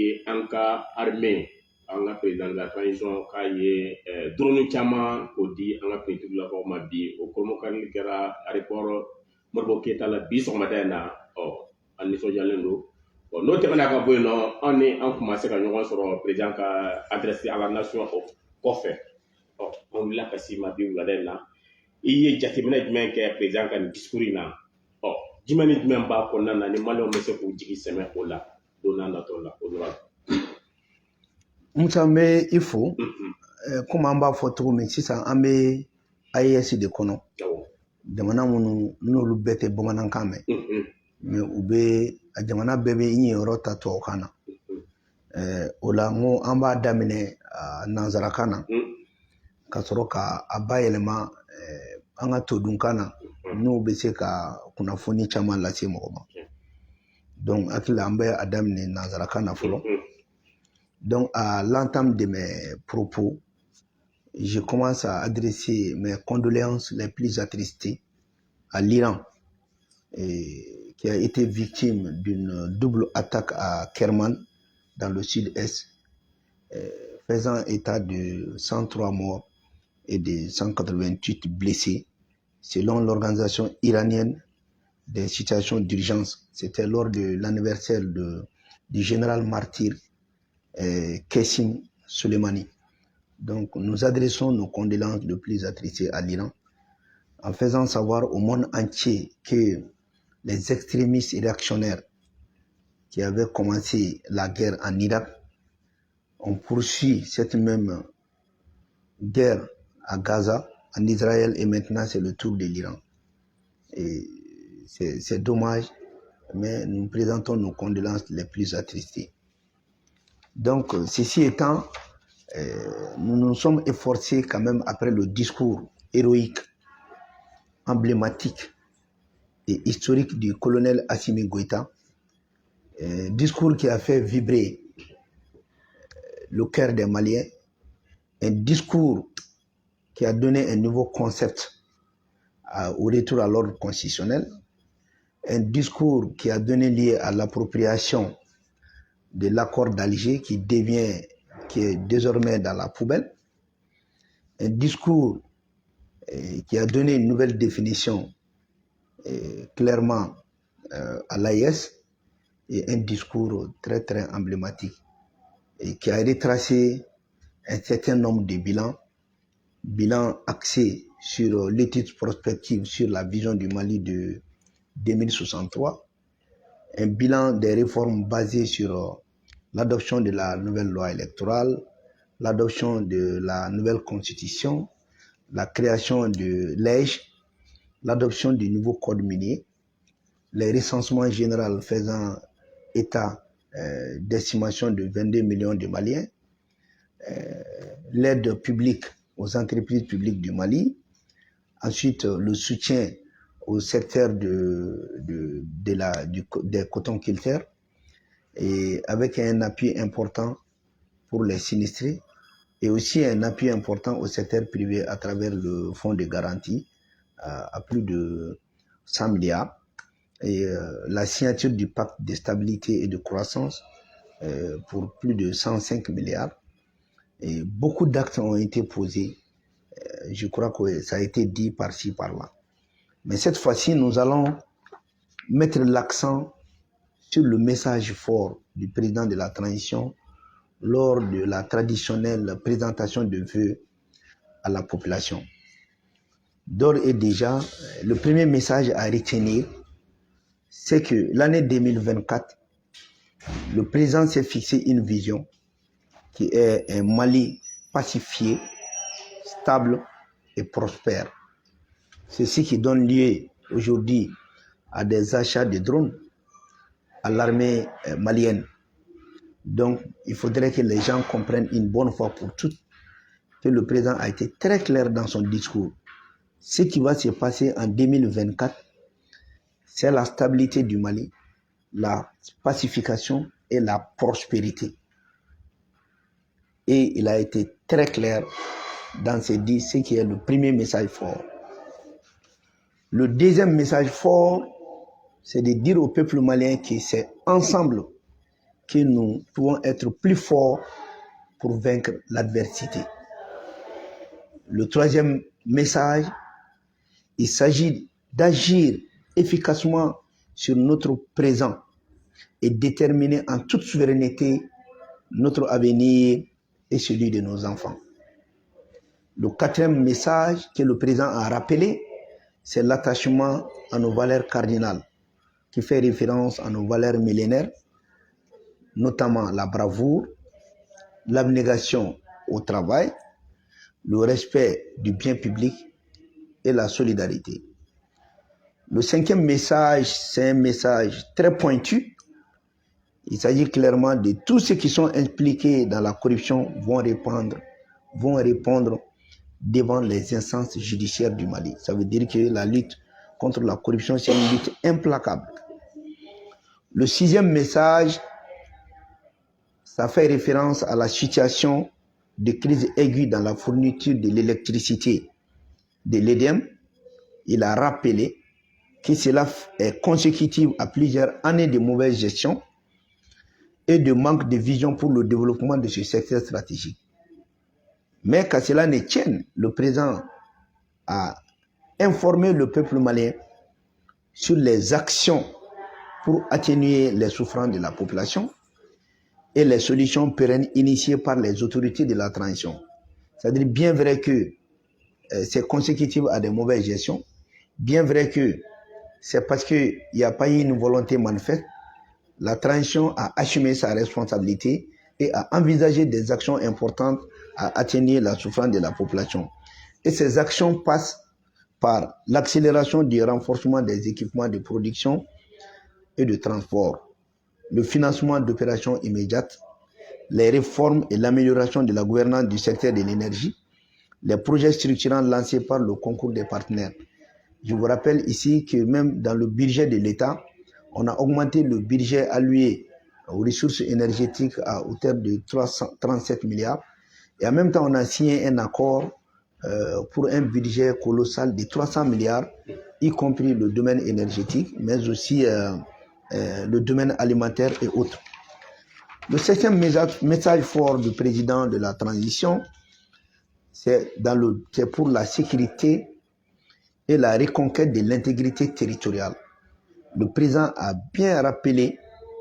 Bi an ka armée, an ka président de la transition k'a ye drone caman k'o di an ka finitigilakaw ma bi. O kɔrɔmɔkarili kɛra aéroport Modibo Keyita la bi sɔgɔmada in na. Ɔ, an nisɔndiyalen don. Ɔ, n'o tɛmɛna ka bɔ yen nɔ, an ni an kun ma se ka ɲɔgɔn sɔrɔ président ka adresse à la nation o kɔfɛ. Ɔ, an wulila ka s'i ma bi wulada in na. I ye jateminɛ jumɛn kɛ président ka nin discours in na? Ɔ, jumɛn ni jumɛn b'a kɔnɔna na ni Maliyɛnw bɛ se k'u jigi sɛmɛ o la don n'a nataw la? O dɔrɔn. Musa, n bɛ i fo. Komi an b'a fɔ cogo min, sisan an bɛ AES de kɔnɔ. Jamana minnu n'olu bɛɛ tɛ bamanankan mɛn, mais u bɛ a jamana bɛɛ bɛ i ɲɛyɔrɔ ta tubabukan na. O la, n ko an b'a daminɛ nanzarakan na ka sɔrɔ ka a bayɛlɛma an ka todunkan na, n'o bɛ se ka kunnafoni caman lase mɔgɔ ma. Donc hakili la, an bɛ a daminɛ nanzarakan na fɔlɔ. Donc, à l'entame de mes propos, je commence à adresser mes condoléances les plus attristées à l'Iran, qui a été victime d'une double attaque à Kerman, dans le sud-est, faisant état de 103 morts et de 188 blessés, selon l'organisation iranienne des situations d'urgence. C'était lors de l'anniversaire du général martyr Qasem Soleimani. Donc, nous adressons nos condoléances les plus attristées à l'Iran, en faisant savoir au monde entier que les extrémistes réactionnaires qui avaient commencé la guerre en Irak ont poursuivi cette même guerre à Gaza, en Israël, et maintenant c'est le tour de l'Iran. Et c'est dommage, mais nous présentons nos condoléances les plus attristées. Donc, ceci étant, nous nous sommes efforcés quand même, après le discours héroïque, emblématique et historique du colonel Assimi Goïta, discours qui a fait vibrer le cœur des Maliens, un discours qui a donné un nouveau concept au retour à l'ordre constitutionnel, un discours qui a donné lieu à l'appropriation de l'accord d'Alger qui est désormais dans la poubelle, un discours qui a donné une nouvelle définition clairement à l'AES et un discours très très emblématique et qui a retracé un certain nombre de bilans, bilans axés sur l'étude prospective sur la vision du Mali de 2063, un bilan des réformes basées sur l'adoption de la nouvelle loi électorale, l'adoption de la nouvelle constitution, la création de l'AIGE, l'adoption du nouveau code minier, les recensements généraux faisant état d'estimation de 22 millions de Maliens, l'aide publique aux entreprises publiques du Mali, ensuite le soutien au secteur de la, du, des cotonculteurs et avec un appui important pour les sinistrés et aussi un appui important au secteur privé à travers le fonds de garantie à plus de 100 milliards et la signature du pacte de stabilité et de croissance pour plus de 105 milliards. Et beaucoup d'actes ont été posés. Je crois que ça a été dit par-ci, par-là. Mais cette fois-ci, nous allons mettre l'accent sur le message fort du président de la transition lors de la traditionnelle présentation de vœux à la population. D'ores et déjà, le premier message à retenir, c'est que l'année 2024, le président s'est fixé une vision qui est un Mali pacifié, stable et prospère. C'est ce qui donne lieu aujourd'hui à des achats de drones à l'armée malienne. Donc, il faudrait que les gens comprennent une bonne fois pour toutes que le président a été très clair dans son discours. Ce qui va se passer en 2024, c'est la stabilité du Mali, la pacification et la prospérité. Et il a été très clair dans ses dits, ce qui est le premier message fort. Le deuxième message fort, c'est de dire au peuple malien que c'est ensemble que nous pouvons être plus forts pour vaincre l'adversité. Le troisième message, il s'agit d'agir efficacement sur notre présent et déterminer en toute souveraineté notre avenir et celui de nos enfants. Le quatrième message que le président a rappelé, c'est l'attachement à nos valeurs cardinales, qui fait référence à nos valeurs millénaires, notamment la bravoure, l'abnégation au travail, le respect du bien public et la solidarité. Le cinquième message, c'est un message très pointu. Il s'agit clairement de tous ceux qui sont impliqués dans la corruption vont répondre devant les instances judiciaires du Mali. Ça veut dire que la lutte contre la corruption, c'est une lutte implacable. Le sixième message, ça fait référence à la situation de crise aiguë dans la fourniture de l'électricité de l'EDM. Il a rappelé que cela est consécutif à plusieurs années de mauvaise gestion et de manque de vision pour le développement de ce secteur stratégique. Mais qu'à cela ne tienne, le président a informé le peuple malien sur les actions pour atténuer les souffrances de la population et les solutions pérennes initiées par les autorités de la transition. C'est-à-dire, bien vrai que c'est consécutif à des mauvaises gestions, bien vrai que c'est parce qu'il n'y a pas eu une volonté manifeste, la transition a assumé sa responsabilité et a envisagé des actions importantes à atténuer la souffrance de la population. Et ces actions passent par l'accélération du renforcement des équipements de production et de transport, le financement d'opérations immédiates, les réformes et l'amélioration de la gouvernance du secteur de l'énergie, les projets structurants lancés par le concours des partenaires. Je vous rappelle ici que même dans le budget de l'État, on a augmenté le budget alloué aux ressources énergétiques à hauteur de 337 milliards. Et en même temps, on a signé un accord pour un budget colossal de 300 milliards, y compris le domaine énergétique, mais aussi le domaine alimentaire et autres. Le septième message fort du président de la transition, c'est pour la sécurité et la reconquête de l'intégrité territoriale. Le président a bien rappelé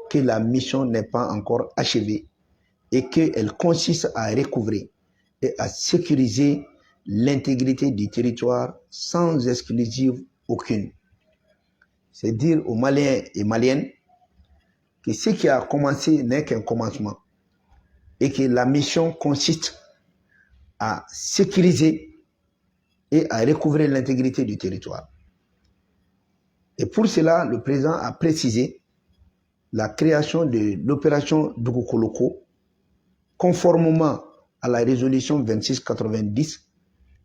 que la mission n'est pas encore achevée et qu'elle consiste à recouvrer et à sécuriser l'intégrité du territoire sans exclusive aucune. C'est dire aux Maliens et Maliennes que ce qui a commencé n'est qu'un commencement et que la mission consiste à sécuriser et à recouvrer l'intégrité du territoire. Et pour cela, le président a précisé la création de l'opération Dugukolo, conformément à la résolution 2690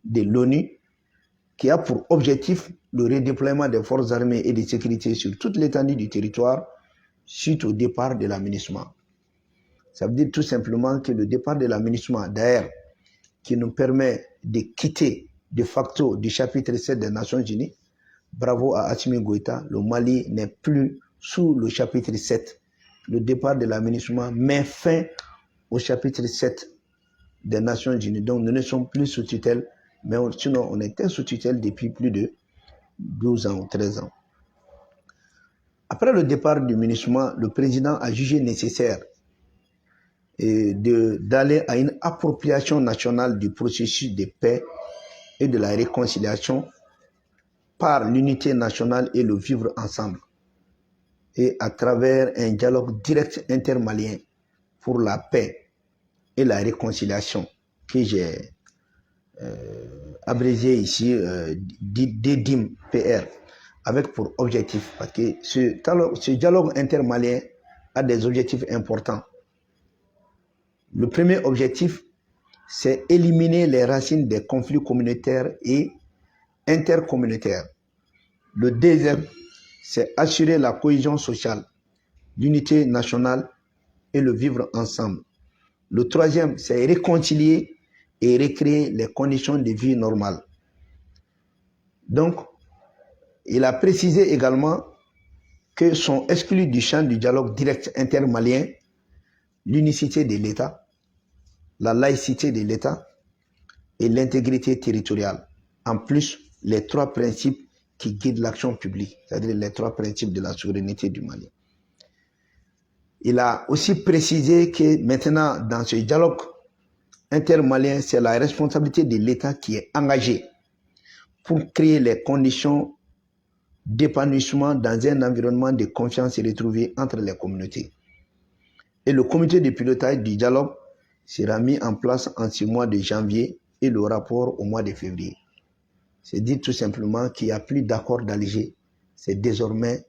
de l'ONU, qui a pour objectif le redéploiement des forces armées et de sécurité sur toute l'étendue du territoire suite au départ de la MINUSMA. Ça veut dire tout simplement que le départ de la MINUSMA, d'ailleurs, qui nous permet de quitter de facto du chapitre 7 des Nations Unies, bravo à Assimi Goïta, le Mali n'est plus sous le chapitre 7. Le départ de la MINUSMA met fin au chapitre 7 des Nations Unies. Donc nous ne sommes plus sous tutelle, mais sinon on était sous tutelle depuis plus de 12 ans ou 13 ans. Après le départ du MINUSMA, le président a jugé nécessaire d'aller à une appropriation nationale du processus de paix et de la réconciliation par l'unité nationale et le vivre ensemble, et à travers un dialogue direct intermalien pour la paix et la réconciliation que j'ai abrégé ici DDIM PR, avec pour objectif, parce que ce dialogue intermalien a des objectifs importants. Le premier objectif, c'est éliminer les racines des conflits communautaires et intercommunautaires. Le deuxième, c'est assurer la cohésion sociale, l'unité nationale et le vivre ensemble. Le troisième, c'est réconcilier et recréer les conditions de vie normales. Donc, il a précisé également que sont exclus du champ du dialogue direct intermalien L'unicité de l'État, la laïcité de l'État et l'intégrité territoriale. En plus, les trois principes qui guident l'action publique, c'est-à-dire les trois principes de la souveraineté du Mali. Il a aussi précisé que maintenant, dans ce dialogue intermalien, c'est la responsabilité de l'État qui est engagée pour créer les conditions d'épanouissement dans un environnement de confiance retrouvée entre les communautés. Et le comité de pilotage du dialogue sera mis en place en ce mois de janvier et le rapport au mois de février. C'est dire tout simplement qu'il n'y a plus d'accord d'Alger. C'est désormais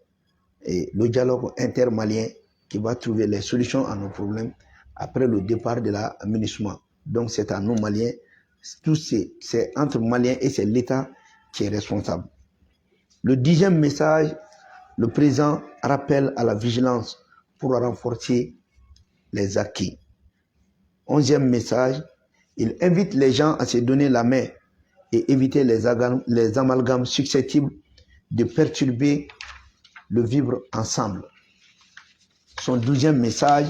le dialogue intermalien qui va trouver les solutions à nos problèmes après le départ de la MINUSMA. Donc c'est à nous Maliens, tout c'est entre Maliens et c'est l'État qui est responsable. Le 10e message, le président rappelle à la vigilance pour renforcer les acquis. 11e message, il invite les gens à se donner la main et éviter les amalgames susceptibles de perturber le vivre ensemble. Son 12e message,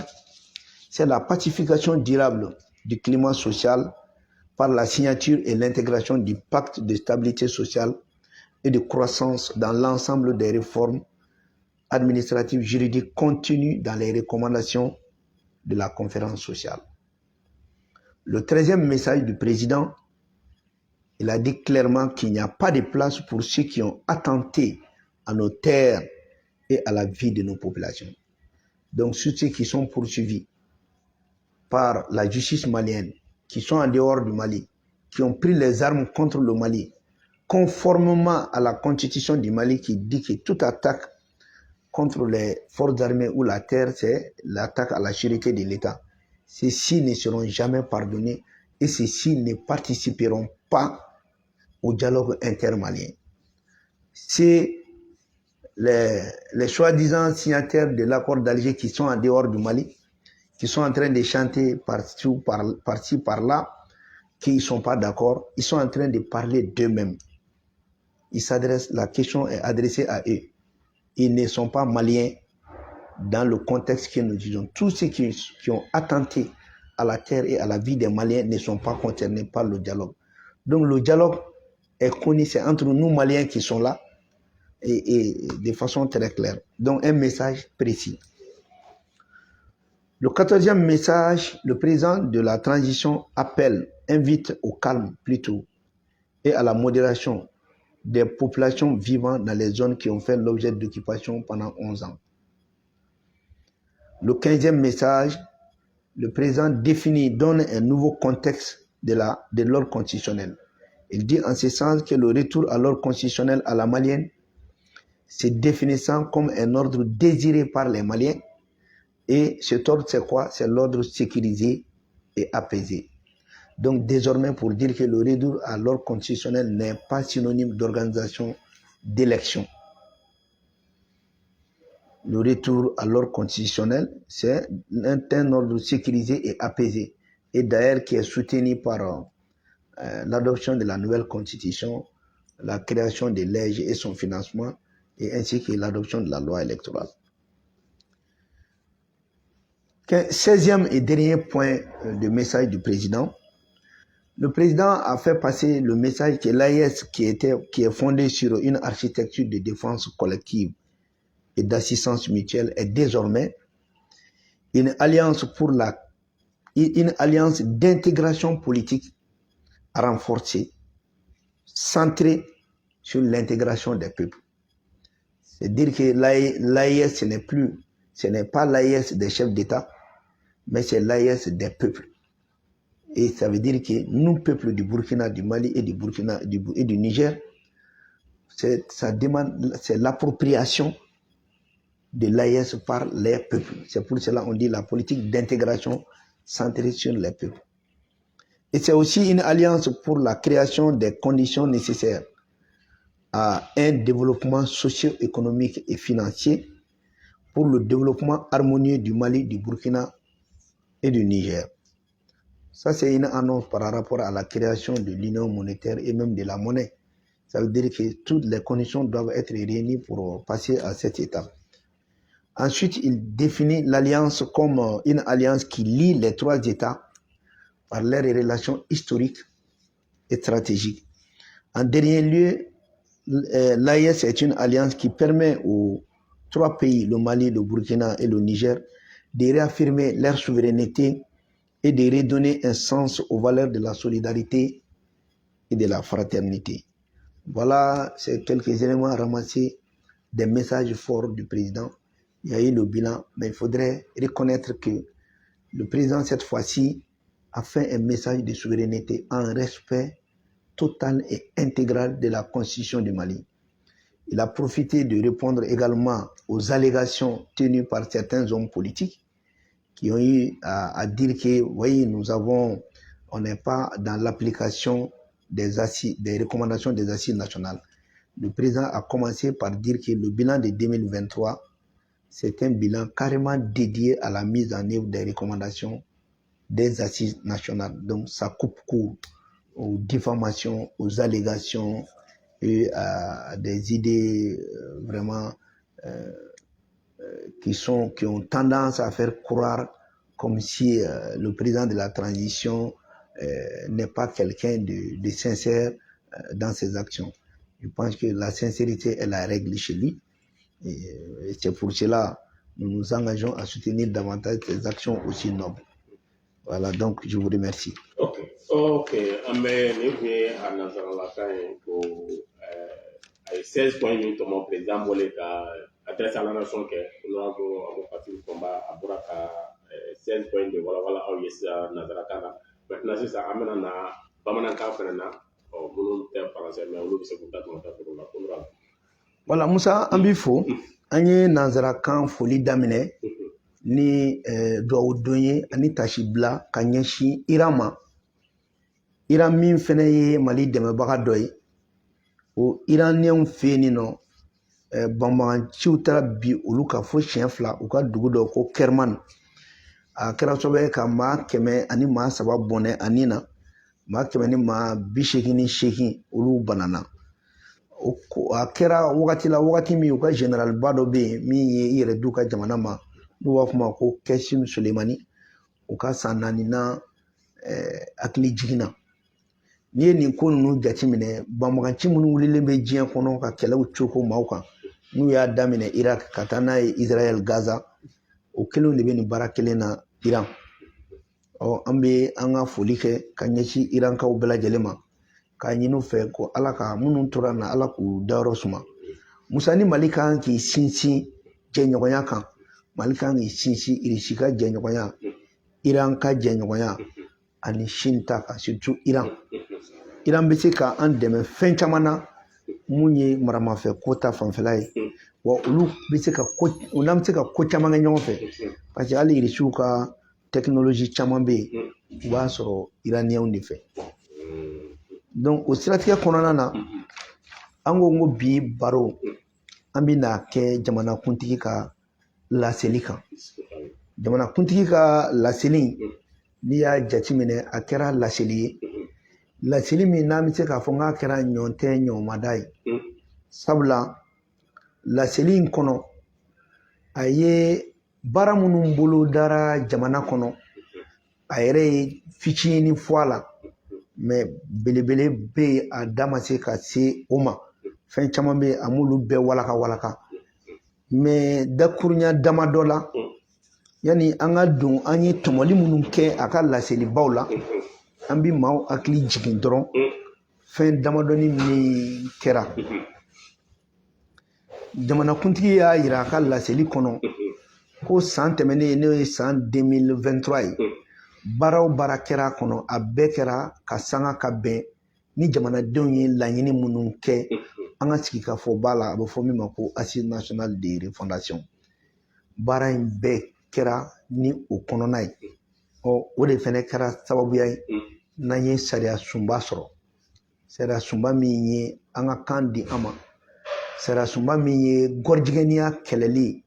c'est la pacification durable du climat social par la signature et l'intégration du pacte de stabilité sociale et de croissance dans l'ensemble des réformes administratives juridiques contenues dans les recommandations de la conférence sociale. Le 13e message du président, il a dit clairement qu'il n'y a pas de place pour ceux qui ont attenté à nos terres et à la vie de nos populations. Donc, ceux qui sont poursuivis par la justice malienne, qui sont en dehors du Mali, qui ont pris les armes contre le Mali, conformément à la constitution du Mali qui dit que toute attaque contre les forces armées ou la terre, c'est l'attaque à la sûreté de l'État. Ceux-ci ne seront jamais pardonnés et ceux-ci ne participeront pas au dialogue intermalien. C'est les soi-disant signataires de l'accord d'Alger qui sont en dehors du Mali, qui sont en train de chanter par-ci, par-là, qui ne sont pas d'accord, ils sont en train de parler d'eux-mêmes. Ils s'adressent, la question est adressée à eux. Ils ne sont pas maliens dans le contexte que nous disons. Tous ceux qui ont attenté à la terre et à la vie des Maliens ne sont pas concernés par le dialogue. Donc le dialogue est connu, c'est entre nous Maliens qui sont là, et de façon très claire. Donc un message précis. Le 14e message, le président de la transition appelle, invite au calme plutôt, et à la modération des populations vivant dans les zones qui ont fait l'objet d'occupation pendant 11 ans. Le 15e message, le président définit, donne un nouveau contexte de l'ordre constitutionnel. Il dit en ce sens que le retour à l'ordre constitutionnel à la malienne se définissant comme un ordre désiré par les Maliens. Et cet ordre, c'est quoi? C'est l'ordre sécurisé et apaisé. Donc désormais, pour dire que le retour à l'ordre constitutionnel n'est pas synonyme d'organisation d'élection. Le retour à l'ordre constitutionnel, c'est un ordre sécurisé et apaisé. Et d'ailleurs, qui est soutenu par l'adoption de la nouvelle constitution, la création de l'EJ et son financement, et ainsi que l'adoption de la loi électorale. 16e et dernier point de message du président. Le président a fait passer le message que l'AES, qui est fondée sur une architecture de défense collective et d'assistance mutuelle, est désormais une alliance une alliance d'intégration politique renforcée, centrée sur l'intégration des peuples. C'est dire que l'AES, ce n'est pas l'AES des chefs d'État, mais c'est l'AES des peuples. Et ça veut dire que nous, peuples du Burkina, du Mali et du Burkina et du Niger, c'est l'appropriation de l'AES par les peuples. C'est pour cela qu'on dit la politique d'intégration centrée sur les peuples. Et c'est aussi une alliance pour la création des conditions nécessaires à un développement socio-économique et financier pour le développement harmonieux du Mali, du Burkina et du Niger. Ça, c'est une annonce par rapport à la création de l'union monétaire et même de la monnaie. Ça veut dire que toutes les conditions doivent être réunies pour passer à cette étape. Ensuite, il définit l'alliance comme une alliance qui lie les trois États par leurs relations historiques et stratégiques. En dernier lieu, l'AES est une alliance qui permet aux trois pays, le Mali, le Burkina et le Niger, de réaffirmer leur souveraineté et de redonner un sens aux valeurs de la solidarité et de la fraternité. Voilà ces quelques éléments ramassés des messages forts du président. Il y a eu le bilan, mais il faudrait reconnaître que le président, cette fois-ci, a fait un message de souveraineté en respect total et intégral de la Constitution du Mali. Il a profité de répondre également aux allégations tenues par certains hommes politiques qui ont eu à dire que, oui, on n'est pas dans l'application des recommandations des assises nationales. Le président a commencé par dire que le bilan de 2023, c'est un bilan carrément dédié à la mise en œuvre des recommandations des assises nationales. Donc, ça coupe court aux diffamations, aux allégations et à des idées vraiment qui ont tendance à faire croire comme si le président de la transition n'est pas quelqu'un de sincère dans ses actions. Je pense que la sincérité est la règle chez lui. Et c'est pour cela que nous nous engageons à soutenir davantage ces actions aussi nobles. Voilà, donc je vous remercie. Ok, an bɛ nin kun ye a nansaralakan ye ko a ye 16 points min tɔmɔ président bɔlen ka adresse à la nation kɛ, honorable Abou Fomba a bɔra ka 16 points de walawala aw ye sisan nansarakan na. Maintenant sisan an bɛna na bamanankan fɛnɛ na, ɔ minnu tɛ français mais olu bɛ se k'u ta tɔmɔ ta cogo la, honorable. Voilà, Musa, an b'i fo. An ye nansarakan foli daminɛ ni duwawu don ye ani tasi bila ka ɲɛsin Iran ma. Iran min fɛnɛ ye Mali dɛmɛbaga dɔ ye, o Iraniyɛnw fɛ yen nɔ, banbaganciw taara bi olu kan fo siɲɛ 2 u ka dugu dɔ ko Kerman. A kɛra sababu ye ka maa 103 bɔnɛ ani na, maa 188 olu banana. A kɛra wagati la, wagati min u ka généralba dɔ bɛ yen min ye i yɛrɛ d'u ka jamana ma, n'u b'a fɔ ma ko Qassem Soleimani, u ka san 4nan hakili jiginna. N'i ye nin ko ninnu jateminɛ, banbaganci minnu wulilen bɛ diɲɛ kɔnɔ ka kɛlɛw coko maaw kan, n'u y'a daminɛ Irak ka taa n'a ye Israël, Gaza, o kelenw de bɛ nin baara kelen na Iran. Ɔ an bɛ an ka foli kɛ ka ɲɛsin Irankaw bɛɛ lajɛlen ma, k'a ɲini u fɛ ko Ala ka minnu tora na, Ala k'u dayɔrɔ suma. Musa, ni Mali kan k'i sinsin jɛɲɔgɔnya kan, Mali kan k'i sinsin Irisi ka jɛɲɔgɔnya, Iran ka jɛɲɔgɔnya ani Chine ta kan, surtout Iran. Iran bɛ se ka an dɛmɛ fɛn caman na mun ye maramafɛn ko ta fanfɛla ye, wa olu bɛ se ka ko, u n'an bɛ se ka ko caman kɛ ɲɔgɔn fɛ, parce que hali Irisiw ka technologie caman bɛ yen, u b'a sɔrɔ Iraniyɛnw de fɛ. Donc o siratigɛ kɔnɔna na, an ko bi baro an bɛna kɛ jamanakuntigi ka laseli kan. Jamanakuntigi ka laseli, n'i y'a jateminɛ, a kɛra laseli ye, laseli min n'an bɛ se k'a fɔ k'a kɛra ɲɔn tɛ ɲɔnmada ye, sabula laseli in kɔnɔ, a ye baara minnu bolo dara jamana kɔnɔ, a yɛrɛ ye fitinin fɔ a la, mais belebele bɛ yen, a da ma se ka se o ma. Fɛn caman bɛ yen, a m'olu bɛɛ walaka walaka, mais dakurunya damadɔ la, yanni an ka don an ye tɔmɔli minnu kɛ a ka laselibaw la, an bɛ maaw hakili jigin dɔrɔn fɛn damadɔni min kɛra. Jamanakuntigi y'a yira a ka laseli kɔnɔ ko san tɛmɛnen, n'o ye san 2023 ye, baara o baara kɛra a kɔnɔ, a bɛɛ kɛra ka sanga ka bɛn ni jamanadenw ye laɲini minnu kɛ an ka sigikafɔba la, a bɛ fɔ min ma ko Assise nationale de refondation. Baara in bɛɛ kɛra ni o kɔnɔna ye. Ɔ o de fɛnɛ kɛra sababuya ye n'an ye sariya sunba sɔrɔ, sariya sunba min ye an ka kan di an ma, sariya sunba min ye gɔrijigɛniya kɛlɛli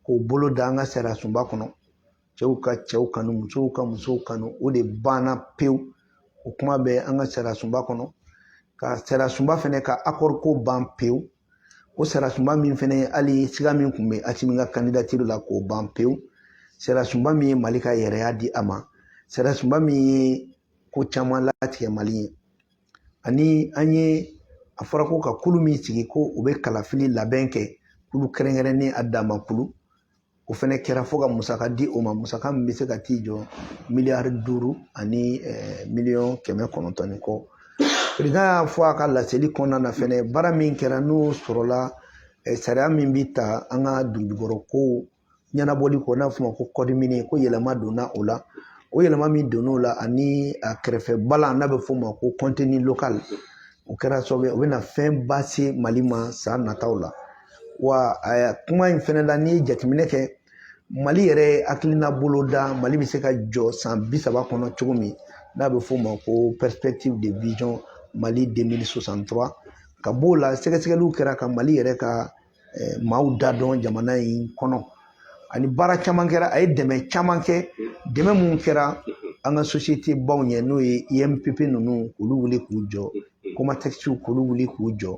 k'o bolo da an ka sariya sunba kɔnɔ, cɛw ka cɛw kanu, musow ka musow kanu, o de banna pewu. O kuma bɛ an ka sariya sunba kɔnɔ, ka sariya sunba fɛnɛ ka accord ko ban pewu. O sariyasunba min fɛnɛ ye hali siga min tun bɛ Asimi ka candidature la k'o ban pewu, sariyasunba min ye Mali ka yɛrɛya di a ma, sariyasunba min ye ko caman latigɛ Mali ye. Ani an ye a fɔra ko ka kulu min sigi ko u bɛ kalafili labɛn kɛ, kulu kɛrɛnkɛrɛnnen a dama kulu, o fɛnɛ kɛra fo ka musaka di o ma, musaka min bɛ se ka t'i jɔ 5 miliyari ani 900 miliyɔn ni kɔ. Président y'a fɔ a ka laseli kɔnɔna na fɛnɛ, baara min kɛra n'o sɔrɔla, sariya min bɛ ta an ka dugujukɔrɔ kow ɲɛnabɔli kɔ, n'a fɔ ma ko code minier, ko yɛlɛma donna o la. O yɛlɛma min donn'o la ani a kɛrɛfɛ balan n'a bɛ f'o ma ko contenu local, o kɛra sababu ye o bɛna fɛn ba se Mali ma san nataw la. Wa kuma in fɛnɛ la, n'i ye jateminɛ kɛ, Mali yɛrɛ hakilina boloda, Mali bɛ se ka jɔ san 30 kɔnɔ cogo min, n'a bɛ f'o ma ko perspective de vision Mali 2063, ka b'o la, sɛgɛsɛgɛliw kɛra ka Mali yɛrɛ ka maaw da dɔn jamana in kɔnɔ, ani baara caman kɛra. A ye dɛmɛ caman kɛ, dɛmɛ mun kɛra an ka société baw ɲɛ, n'o ye IMPP ninnu, k'olu wuli k'u jɔ, Comatex k'olu wuli k'u jɔ,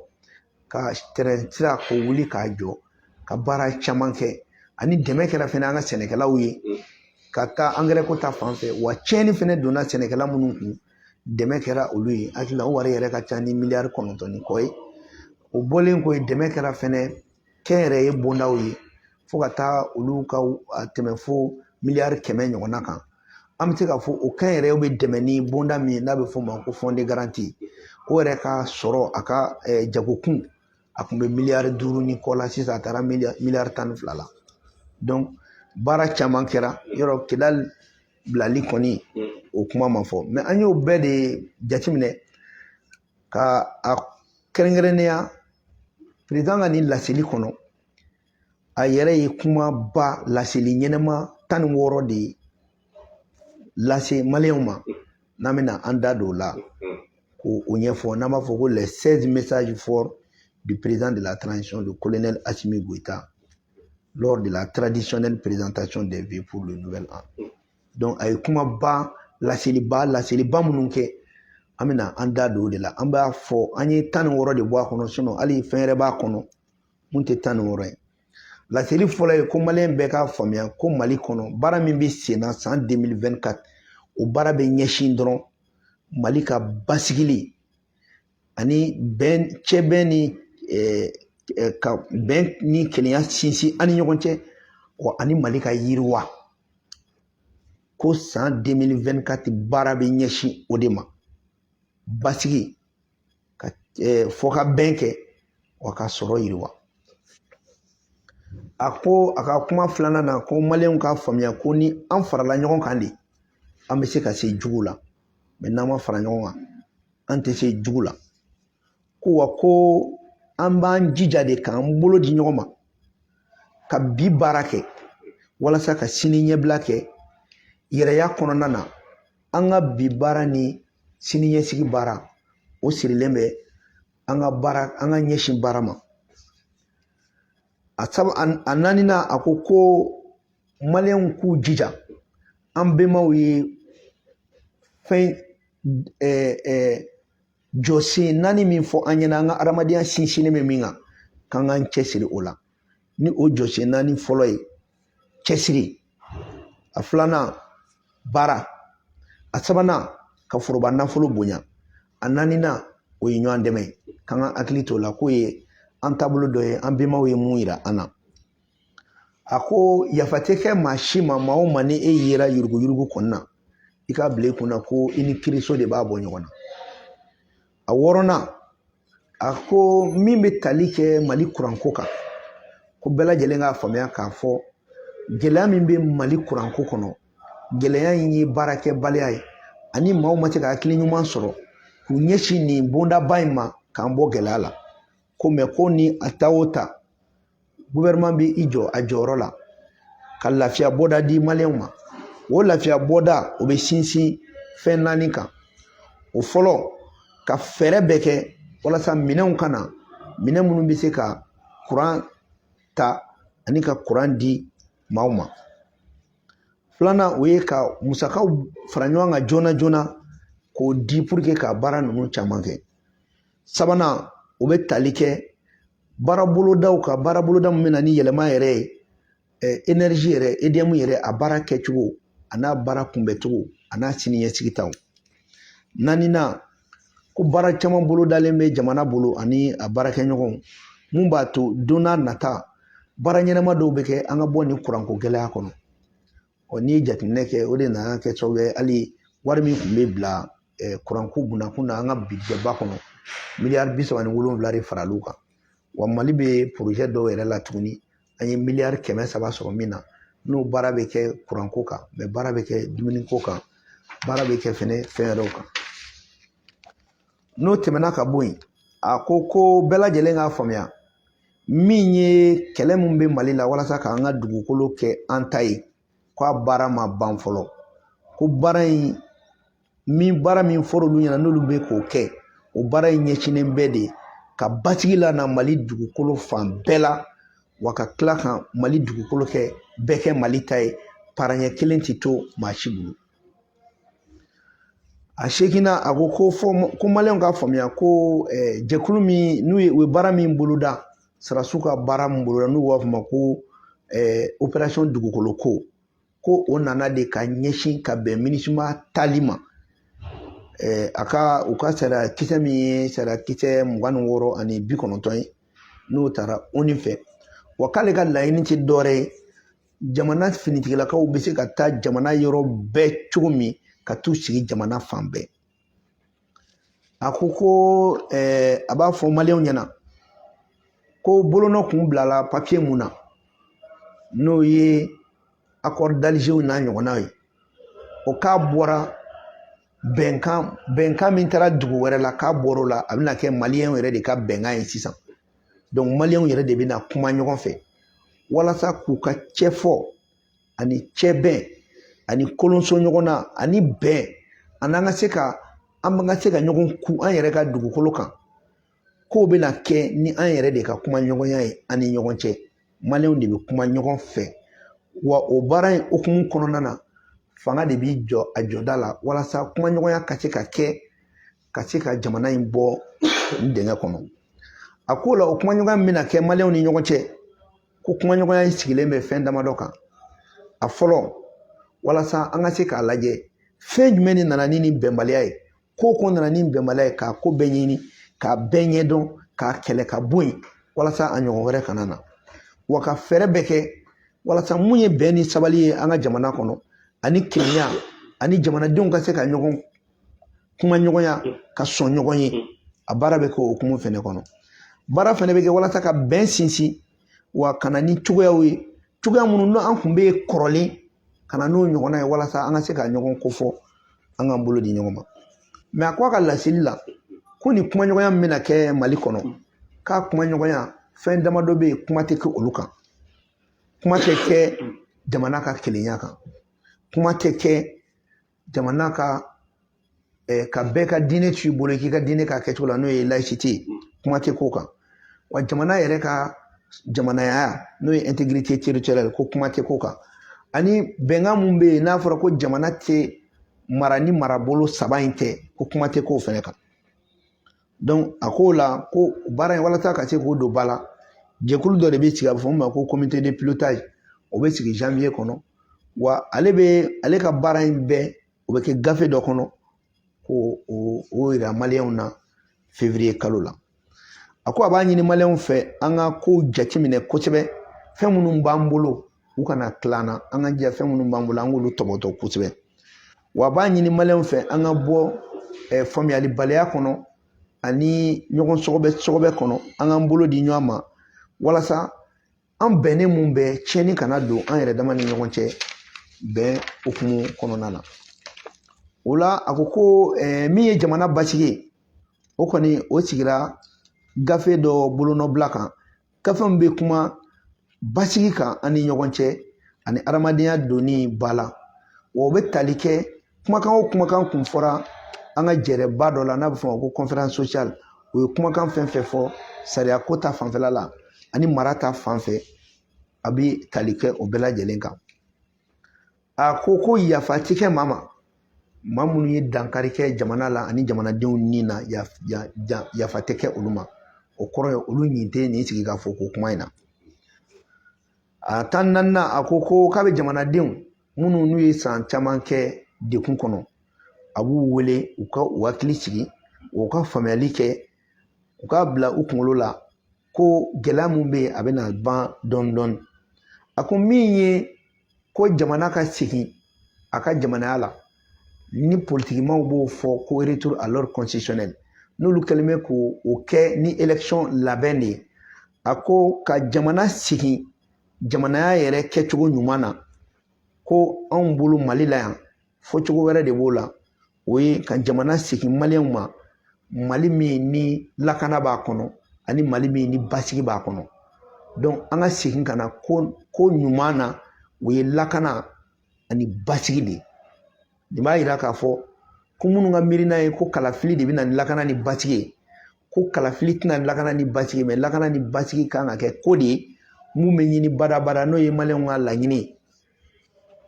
ka tɛrɛn sira k'o wuli k'a jɔ, ka baara caman kɛ. Ani dɛmɛ kɛra fɛnɛ an ka sɛnɛkɛlaw ye ka taa angɛrɛ ko ta fan fɛ. Wa tiɲɛni fɛnɛ donna sɛnɛkɛla minnu kun, dɛmɛ kɛra olu ye. Hakili la, o wari yɛrɛ ka ca ni 9 miliyari ni kɔ ye. O bɔlen kɔ yen, dɛmɛ kɛra fɛnɛ kɛnyɛrɛye bondaw ye, fo ka taa olu ka tɛmɛ fo 100 miliyari ɲɔgɔnna kan. An bɛ se k'a fɔ o kɛnyɛrɛyew bɛ dɛmɛ ni bonda min ye, n'a bɛ f'o ma ko fonds de garantie, o yɛrɛ ka sɔrɔ a ka jagokun, a tun bɛ 5 miliyari ni kɔ la, sisan a taara 12 miliyari la. Donc baara caman kɛra yɔrɔ. Kidali bilali kɔni, o kuma ma fɔ, mais an y'o bɛɛ de jateminɛ ka a kɛrɛnkɛrɛnnenya. Président ka nin laseli kɔnɔ, a yɛrɛ ye kumaba laseli ɲɛnɛma 16 de lase maliyɛnw ma, n'an bɛna an da don o la k'o ɲɛfɔ, n'an b'a fɔ ko les 16 messages forts du président de la transition, le colonel Assimi Goïta, lors de la traditionnelle présentation des vœux pour le nouvel an. Donc a ye kumaba laseliba minnu kɛ, an bɛna an da don o de la. An b'a fɔ an ye 16 de bɔ a kɔnɔ, sinon hali fɛn wɛrɛ b'a kɔnɔ mun tɛ 16 ye. Laseli fɔlɔ ye ko maliyɛn bɛɛ k'a faamuya ko Mali kɔnɔ, baara min bɛ sen na san 2024, o baara bɛ ɲɛsin dɔrɔn Mali ka basigili ani bɛn, cɛbɛn ni ka bɛn ni kelenya sinsin an ni ɲɔgɔn cɛ, wa ani Mali ka yiriwa. Ko san 2024 baara bɛ ɲɛsin o de ma: basigi, ka fɔ ka bɛn kɛ, wa ka sɔrɔ yiriwa. A ko a ka kuma filanan na ko maliyɛnw k'a faamuya ko ni an farala ɲɔgɔn kan de, an bɛ se ka se jugu la, mais n'an ma fara ɲɔgɔn kan, an tɛ se jugu la. Ko wa ko an b'an jija de k'an bolo di ɲɔgɔn ma ka bi baara kɛ walasa ka sini ɲɛbila kɛ yɛrɛya kɔnɔna na. An ka bi baara ni sini ɲɛsigi baara, o sirilen bɛ an ka baara, an ka ɲɛsin baara ma. A saba, a naaninan, a ko ko maliyɛnw k'u jija, an bɛnbaw ye fɛn jɔsen naani min fɔ an ɲɛna, an ka adamadenya sinsinnen bɛ min kan, k'an k'an cɛsiri o la. Ni o jɔsen naani fɔlɔ ye cɛsiri, a filanan baara, a sabanan ka foroba nafolo bonya, a naaninan o ye ɲɔgɔn dɛmɛ ye. K'an ka hakili t'o la, k'o ye an taabolo dɔ ye, an bɛnbaw ye mun yira an na. A ko yafa tɛ kɛ maa si ma, maa o maa ni e yera yuruguyurugu kɔni na, i k'a bila i kunna ko i ni kiriso de b'a bɔ ɲɔgɔn na. A wɔɔrɔnan, a ko min bɛ tali kɛ Mali kuranko kan, ko bɛɛ lajɛlen k'a faamuya k'a fɔ gɛlɛya min bɛ Mali kuranko kɔnɔ, gɛlɛya in ye baarakɛbaliya ye, ani maaw ma se ka hakili ɲuman sɔrɔ k'u ɲɛsin nin bondaba in ma k'an bɔ gɛlɛya la. Ko mais ko ni a ta o ta, gouvernement bɛ i jɔ a jɔyɔrɔ la ka lafiya bɔda di maliyɛnw ma. O lafiya bɔda, o bɛ sinsin fɛn naani kan. O fɔlɔ, ka fɛɛrɛ bɛɛ kɛ walasa minɛnw ka na, minɛn minnu bɛ se ka kuran ta ani ka kuran di maaw ma. Filanan, o ye ka musakaw fara ɲɔgɔn kan joona joona k'o di pour que ka baara ninnu caman kɛ. Sabanan, o bɛ tali kɛ Baarabolodaw kan, baaraboloda min bɛ na ni yɛlɛma yɛrɛ ye, énergie yɛrɛ, EDM yɛrɛ, a baara kɛcogo a n'a baara kunbɛcogo a n'a siniɲɛsigi taw. Naaninan, ko baara caman bolodalen bɛ jamana bolo ani a baarakɛɲɔgɔnw, mun b'a to don n'a nata baara ɲɛnama dɔw bɛ kɛ an ka bɔ nin kuranko gɛlɛya kɔnɔ. Ɔ n'i ye jateminɛ kɛ, o de nana kɛ sababu ye hali wari min tun bɛ bila kuranko bunakun na an ka budget ba kɔnɔ, miliyari 37 de faral'u kan. Wa Mali bɛ projet dɔw yɛrɛ la tuguni, an ye miliyari 300 sɔrɔ min na, n'o baara bɛ kɛ kuranko kan, mais baara bɛ kɛ dumuniko kan, baara bɛ kɛ fɛnɛ fɛn wɛrɛw kan. N'o tɛmɛna ka bɔ yen, a ko ko bɛɛ lajɛlen k'a faamuya min ye kɛlɛ min bɛ Mali la walasa k'an ka dugukolo kɛ an ta ye, k'a baara ma ban fɔlɔ, ko baara in min baara min fɔra olu ɲɛna n'olu bɛ k'o kɛ, o baara in ɲɛsinnen bɛ de ka basigi la Mali dugukolo fan bɛɛ la, wa ka tila ka Mali dugukolo kɛ bɛɛ kɛ Mali ta ye, paraɲɛ kelen tɛ to maa si bolo. A seginna, a ko ko fɔ ko maliyɛnw k'a faamuya ko jɛkulu min n'u ye u ye baara min boloda, sɔrɔdasiw ka baara min boloda n'u b'a fɔ ma ko opération dugukolo ko, ko o nana de ka ɲɛsin ka bɛn MINUSMA tali ma. A ka u ka sariya kisɛ min ye sariya kisɛ 26 ani 90 ye, n'o taara ONU fɛ. Wa k'ale ka laɲini tɛ dɔwɛrɛ ye, jamana finitigilakaw bɛ se ka taa jamana yɔrɔ bɛɛ cogo min, ka t'u sigi jamana fan bɛɛ. A ko ko a b'a fɔ maliyɛnw ɲɛna ko bolonɔ kun bilala papiye mun na, n'o ye accord d'Alger n'a ɲɔgɔnnaw ye, o k'a bɔra bɛnkan min taara dugu wɛrɛ la, k'a bɔr'o la, a bɛna kɛ maliyɛnw yɛrɛ de ka bɛnkan ye sisan. Donc maliyɛnw yɛrɛ de bɛna kuma ɲɔgɔn fɛ walasa k'u ka cɛfɔ ani cɛbɛn ani kolonso ɲɔgɔn na ani bɛn ani an ka se ka an ka se ka ɲɔgɔn ku an yɛrɛ ka dugukolo kan. Kow bɛna kɛ ni an yɛrɛ de ka kuma ɲɔgɔnya ye an ni ɲɔgɔn cɛ, maliyɛnw de bɛ kuma ɲɔgɔn fɛ. Wa o baara in hukumu kɔnɔna na, fanga de b'i jɔ a jɔda la walasa kumaɲɔgɔnya ka se ka kɛ, ka se ka jamana in bɔ nin dingɛ kɔnɔ. A ko la, o kumaɲɔgɔnya min bɛna kɛ maliyɛnw ni ɲɔgɔn cɛ, ko kumaɲɔgɔnya in sigilen bɛ fɛn damadɔ kan. A fɔlɔ, walasa an ka se k'a lajɛ fɛn jumɛn de nana ni nin bɛnbaliya ye, ko ko nana ni bɛnbaliya ye, k'a ko bɛɛ ɲini, k'a bɛɛ ɲɛdɔn, k'a kɛlɛ ka bɔ yen walasa a ɲɔgɔn wɛrɛ kana na. Wa ka fɛɛrɛ bɛɛ kɛ walasa mun ye bɛn ni sabali ye an ka jamana kɔnɔ, ani kelenya, ani jamanadenw ka se ka ɲɔgɔn kuma ɲɔgɔnya, ka sɔn ɲɔgɔn ye. A baara bɛ kɛ o hukumu fɛnɛ kɔnɔ. Baara fɛnɛ bɛ kɛ walasa ka bɛn sinsin, wa ka na ni cogoyaw ye, cogoya minnu n'an kun bɛ yen kɔrɔlen, ka na n'o ɲɔgɔnna ye walasa an ka se ka ɲɔgɔn kofɔ, an k'an bolo di ɲɔgɔn ma. Mais a ko a ka laseli la ko nin kumaɲɔgɔnya min bɛna kɛ Mali kɔnɔ, k'a kumaɲɔgɔnya fɛn damadɔ bɛ yen, kuma tɛ kɛ olu kan. Kuma tɛ kɛ jamana ka kelenya kan, kuma tɛ kɛ jamana ka bɛɛ ka diinɛ to i bolo k'i ka diinɛ k'a kɛcogo la, n'o ye laïcité ye, kuma tɛ k'o kan. Wa jamana yɛrɛ ka jamanaya, n'o ye intégrité territoriale, ko kuma tɛ k'o kan. Ani bɛnkan mun bɛ yen n'a fɔra ko jamana tɛ mara ni marabolo saba in tɛ, ko kuma tɛ k'o fɛnɛ kan. Donc a k'o la ko baara in, walasa ka se k'o don ba la, jɛkulu dɔ de bɛ sigi, a bɛ fɔ min ma ko comité de pilotage, o bɛ sigi janvier kɔnɔ. Wa ale bɛ ale ka baara in bɛɛ, o bɛ kɛ gafe dɔ kɔnɔ ko o yira maliyɛnw na février kalo la. A ko a b'a ɲini maliyɛnw fɛ an ka kow jateminɛ kosɛbɛ, fɛn minnu b'an bolo u kana tila an na, an ka jɛ fɛn minnu b'an bolo an k'olu tɔbɔtɔ kosɛbɛ. Wa a b'a ɲini maliyɛnw fɛ an ka bɔ faamuyalibaliya kɔnɔ ani ɲɔgɔn sɔgɔbɛ sɔgɔbɛ kɔnɔ, an k'an bolo di ɲɔgɔn ma walasa an bɛnnen mun bɛ tiɲɛni kana don an yɛrɛ dama ni ɲɔgɔn cɛ bɛn hukumu kɔnɔna na. O la, a ko ko min ye jamana basigi ye, o kɔni o sigira gafe dɔ bolonɔbila kan, gafe min bɛ kuma basigi kan an ni ɲɔgɔn cɛ ani adamadenya donni ba la. Wa o bɛ tali kɛ kumakan o kumakan kun fɔra an ka jɛrɛba dɔ la n'a bɛ fɔ o ma ko conférence sociale, o ye kumakan fɛn fɛn fɔ sariya ko ta fanfɛla la ani mara ta fan fɛ, a bɛ tali kɛ o bɛɛ lajɛlen kan. A ko ko yafa ti kɛ maa ma, maa minnu ye dankari kɛ jamana la ani jamanadenw ni na, yafa tɛ kɛ olu ma. O kɔrɔ ye olu ɲin tɛ nin sigi ka fɔ ko kuma in na. A 14nan, a ko ko k'a bɛ jamanadenw minnu n'u ye san caman kɛ degun kɔnɔ, a b'u wele u ka u hakili sigi, u ka faamuyali kɛ, u k'a bila u kunkolo la ko gɛlɛya mun bɛ yen, a bɛna ban dɔɔni dɔɔni. A ko min ye ko jamana ka segin a ka jamanaya la, ni politikimaw b'o fɔ ko retour à l'ordre constitutionnel, n'olu kɛlen bɛ k'o kɛ ni élection labɛn de ye, a ko ka jamana segin jamanaya yɛrɛ kɛcogo ɲuman na, ko anw bolo Mali la yan, fɔcogo wɛrɛ de b'o la, o ye ka jamana segin maliyɛnw ma, Mali min ni lakana b'a kɔnɔ ani Mali min ni basigi b'a kɔnɔ. Donc an ka segin ka na ko ɲuman na, o ye lakana ani basigi de ye. Nin b'a yira k'a fɔ ko minnu ka miirina ye ko kalafili de bɛ na ni lakana ni basigi ye, ko kalafili tɛna lakana ni basigi ye, mais lakana ni basigi kan ka kɛ ko de ye mun bɛ ɲini badabada, n'o ye maliyɛnw ka laɲini ye.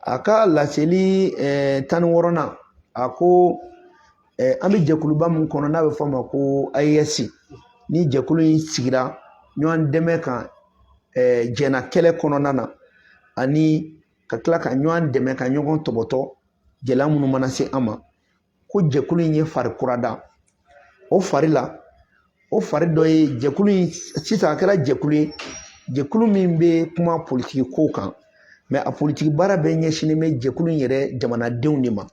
A ka laseli 16nan, a ko an bɛ jɛkuluba min kɔnɔ n'a bɛ fɔ a ma ko AES, ni jɛkulu in sigira ɲɔgɔn dɛmɛ kan jɛnna kɛlɛ kɔnɔna na, ani ka tila ka ɲɔgɔn dɛmɛ ka ɲɔgɔn tɔbɔtɔ gɛlɛya minnu mana se an ma, ko jɛkulu in ye fari kura da o fari la. O fari dɔ ye jɛkulu in sisan a kɛra jɛkulu ye, jɛkulu min bɛ kuma politiki kow kan, mais a politiki baara bɛɛ ɲɛsinnen bɛ jɛkulu in yɛrɛ jamanadenw de ma,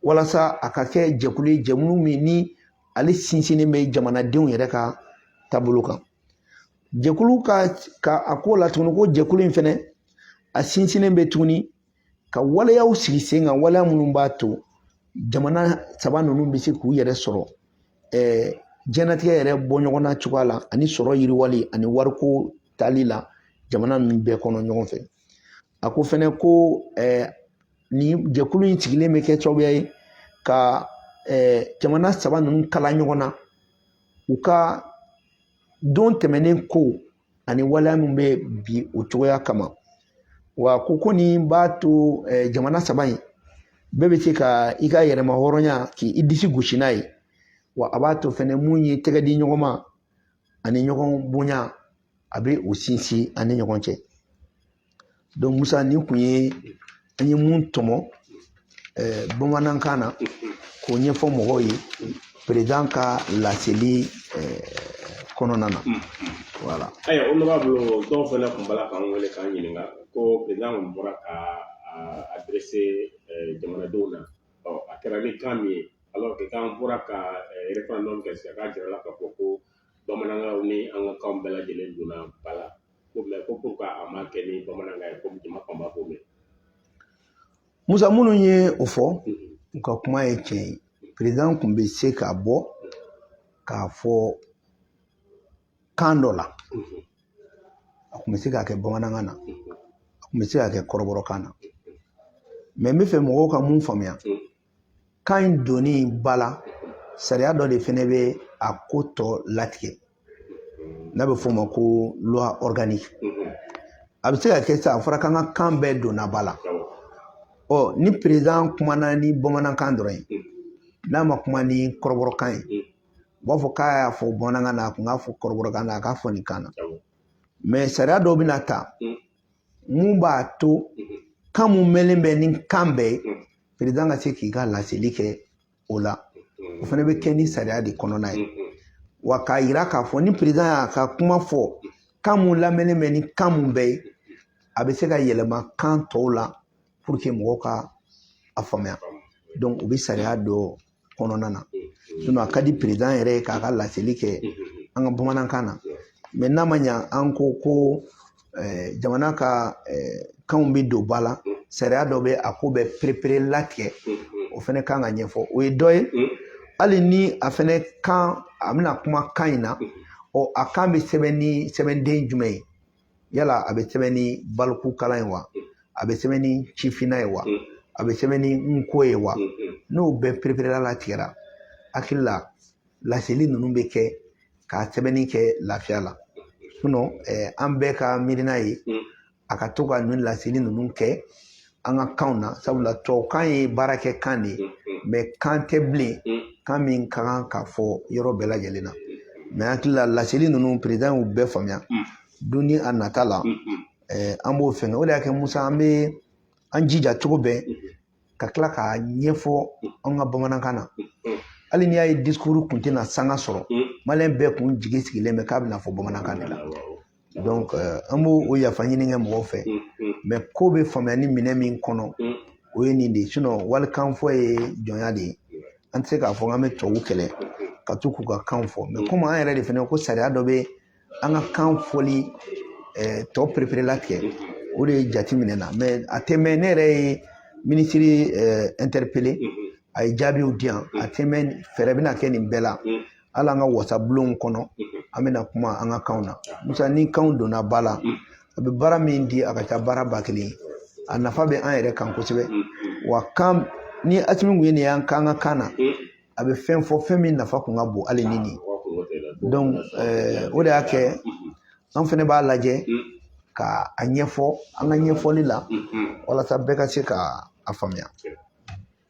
walasa a ka kɛ jɛkulu ye, jɛkulu min ni ale sinsinnen bɛ jamanadenw yɛrɛ ka taabolo kan. Jɛkulu ka a ko la tuguni ko jɛkulu in fɛnɛ a sinsinnen bɛ tuguni ka waleyaw sigi sen kan, waleya minnu b'a to jamana saba ninnu bɛ se k'u yɛrɛ sɔrɔ diɲɛlatigɛ yɛrɛ bɔ ɲɔgɔn na cogoya la, ani sɔrɔ yiriwali ani wariko tali la jamana ninnu bɛɛ kɔnɔ ɲɔgɔn fɛ. A ko fɛnɛ ko nin jɛkulu in sigilen bɛ kɛ sababu ye ka jamana saba ninnu kala ɲɔgɔn na, u ka don tɛmɛnen ko ani waleya min bɛ bi o cogoya kama. Wa ko nin b'a to jamana saba in bɛɛ bɛ se ka i ka yɛrɛma hɔrɔnya k'i disi gosi n'a ye, wa a b'a to fɛnɛ mun ye tɛgɛ di ɲɔgɔn ma ani ɲɔgɔn bonya, a bɛ o sinsin an ni ɲɔgɔn cɛ. Donc Musa, nin kun ye an ye mun tɔmɔ bamanankan na k'o ɲɛfɔ mɔgɔw ye président ka laseli kɔnɔna na. Voilà. Ayiwa, honorable, dɔw fana tun b'a la k'an wele k'an ɲininka ko président kun bɔra ka adressé jamanadenw na, ɔ a kɛra ni kan min ye, alors que k'an bɔra ka référendum kɛ sisan, k'a jirala k'a fɔ ko bamanankanw ni an ka kanw bɛɛ lajɛlen donna ba la, ko mais ko pourquoi a ma kɛ ni bamanankan ye, komi jama fanba b'o mɛn? Musa, minnu ye o fɔ, u ka kuma ye tiɲɛ ye. Président kun bɛ se ka bɔ k'a fɔ kan dɔ la, a kun bɛ se k'a kɛ bamanankan na, a kun bɛ se k'a kɛ kɔrɔbɔrɔkan na, mais n bɛ fɛ mɔgɔw ka mun faamuya, kan in donni ba la, sariya dɔ de fɛnɛ bɛ a ko tɔ latigɛ n'a bɛ f'o ma ko loi organique. A bɛ se ka kɛ sisan a fɔra k'an ka kan bɛɛ donna ba la, ɔ ni président kumana ni bamanankan dɔrɔn ye, n'a ma kuma ni kɔrɔbɔrɔkan ye, u b'a fɔ k'a y'a fɔ bamanankan na, a kun k'a fɔ kɔrɔbɔrɔkan na, a k'a fɔ nin kan na. Mais sariya dɔw bɛna ta mun b'a to kan mun mɛnlen bɛ ni kan bɛɛ ye, président ka se k'i ka laseli kɛ o la, o fana bɛ kɛ ni sariya de kɔnɔna ye. Wa k'a yira k'a fɔ ni président y'a ka kuma fɔ kan mun lamɛnnen bɛ ni kan mun bɛɛ ye, a bɛ se ka yɛlɛma kan tɔw la pour que mɔgɔw ka a faamuya. Donc o bɛ sariya dɔ kɔnɔna na. Sinon a ka di président yɛrɛ ye k'a ka laseli kɛ an ka bamanankan na, mais n'a ma ɲa an ko ko jamana ka kanw bɛ don ba la, sariya dɔ bɛ a ko bɛɛ perepere latigɛ, o fɛnɛ kan ka ɲɛfɔ. O ye dɔ ye. Hali ni a fɛnɛ kan a bɛna kuma kan in na, ɔ a kan bɛ sɛbɛn ni sɛbɛnden jumɛn ye? Yala a bɛ sɛbɛn ni balikukalan ye wa? A bɛ sɛbɛn ni cifinna ye wa? A bɛ sɛbɛn ni nko ye wa? N'o bɛɛ pereperela latigɛra, hakili la laseli ninnu bɛ kɛ k'a sɛbɛnni kɛ lafiya la. Sinon an bɛɛ ka miirina ye a ka to ka nin laseli ninnu kɛ an ka kanw na, sabula tubabukan ye baarakɛ kan de ye, mais kan tɛ bilen. Kan min ka kan ka fɔ yɔrɔ bɛɛ lajɛlen na. Mais hakili la, laseli ninnu, président y'u bɛɛ faamuya. Don ni a nata la, an b'o fɛngɛ. O de y'a kɛ, Musa, an bɛ an jija cogo bɛɛ ka tila k'a ɲɛfɔ an ka bamanankan na. Hali n'i y'a ye discours kun tɛna sanga sɔrɔ, maliyɛn bɛɛ kun jigi sigilen bɛ k'a bɛna fɔ bamanankan de la. Donc an b'o o yafa ɲini kɛ mɔgɔw fɛ. Mais ko bɛ faamuya ni minɛ min kɔnɔ, o ye nin de ye. Sinon walikan fɔ ye jɔnya de ye. An tɛ se k'a fɔ k'an bɛ tubabu kɛlɛ ka to k'u ka kan fɔ. Mais komi an yɛrɛ de fɛnɛ ko sariya dɔ bɛ an ka kan fɔli tɔ pereperelatigɛ, o de ye jateminɛ na. Mais a tɛ mɛn, ne yɛrɛ ye minisiri interpellé, a ye jaabiw di yan. A tɛ mɛn, fɛɛrɛ bɛna kɛ nin bɛɛ la. Hali an ka wasabulonw kɔnɔ, an bɛna kuma an ka kanw na. Musa, ni kanw donna ba la, a bɛ baara min di, a ka ca baara 1000 ye. A nafa bɛ an yɛrɛ kan kosɛbɛ. Wa kan ni Asimi kun ye nin y'an kan ka kan na, a bɛ fɛn fɔ, fɛn min nafa kun ka bon hali ni nin ye. Donc o de y'a kɛ an fɛnɛ b'a lajɛ ka a ɲɛfɔ an ka ɲɛfɔli la, walasa bɛɛ ka se ka a faamuya.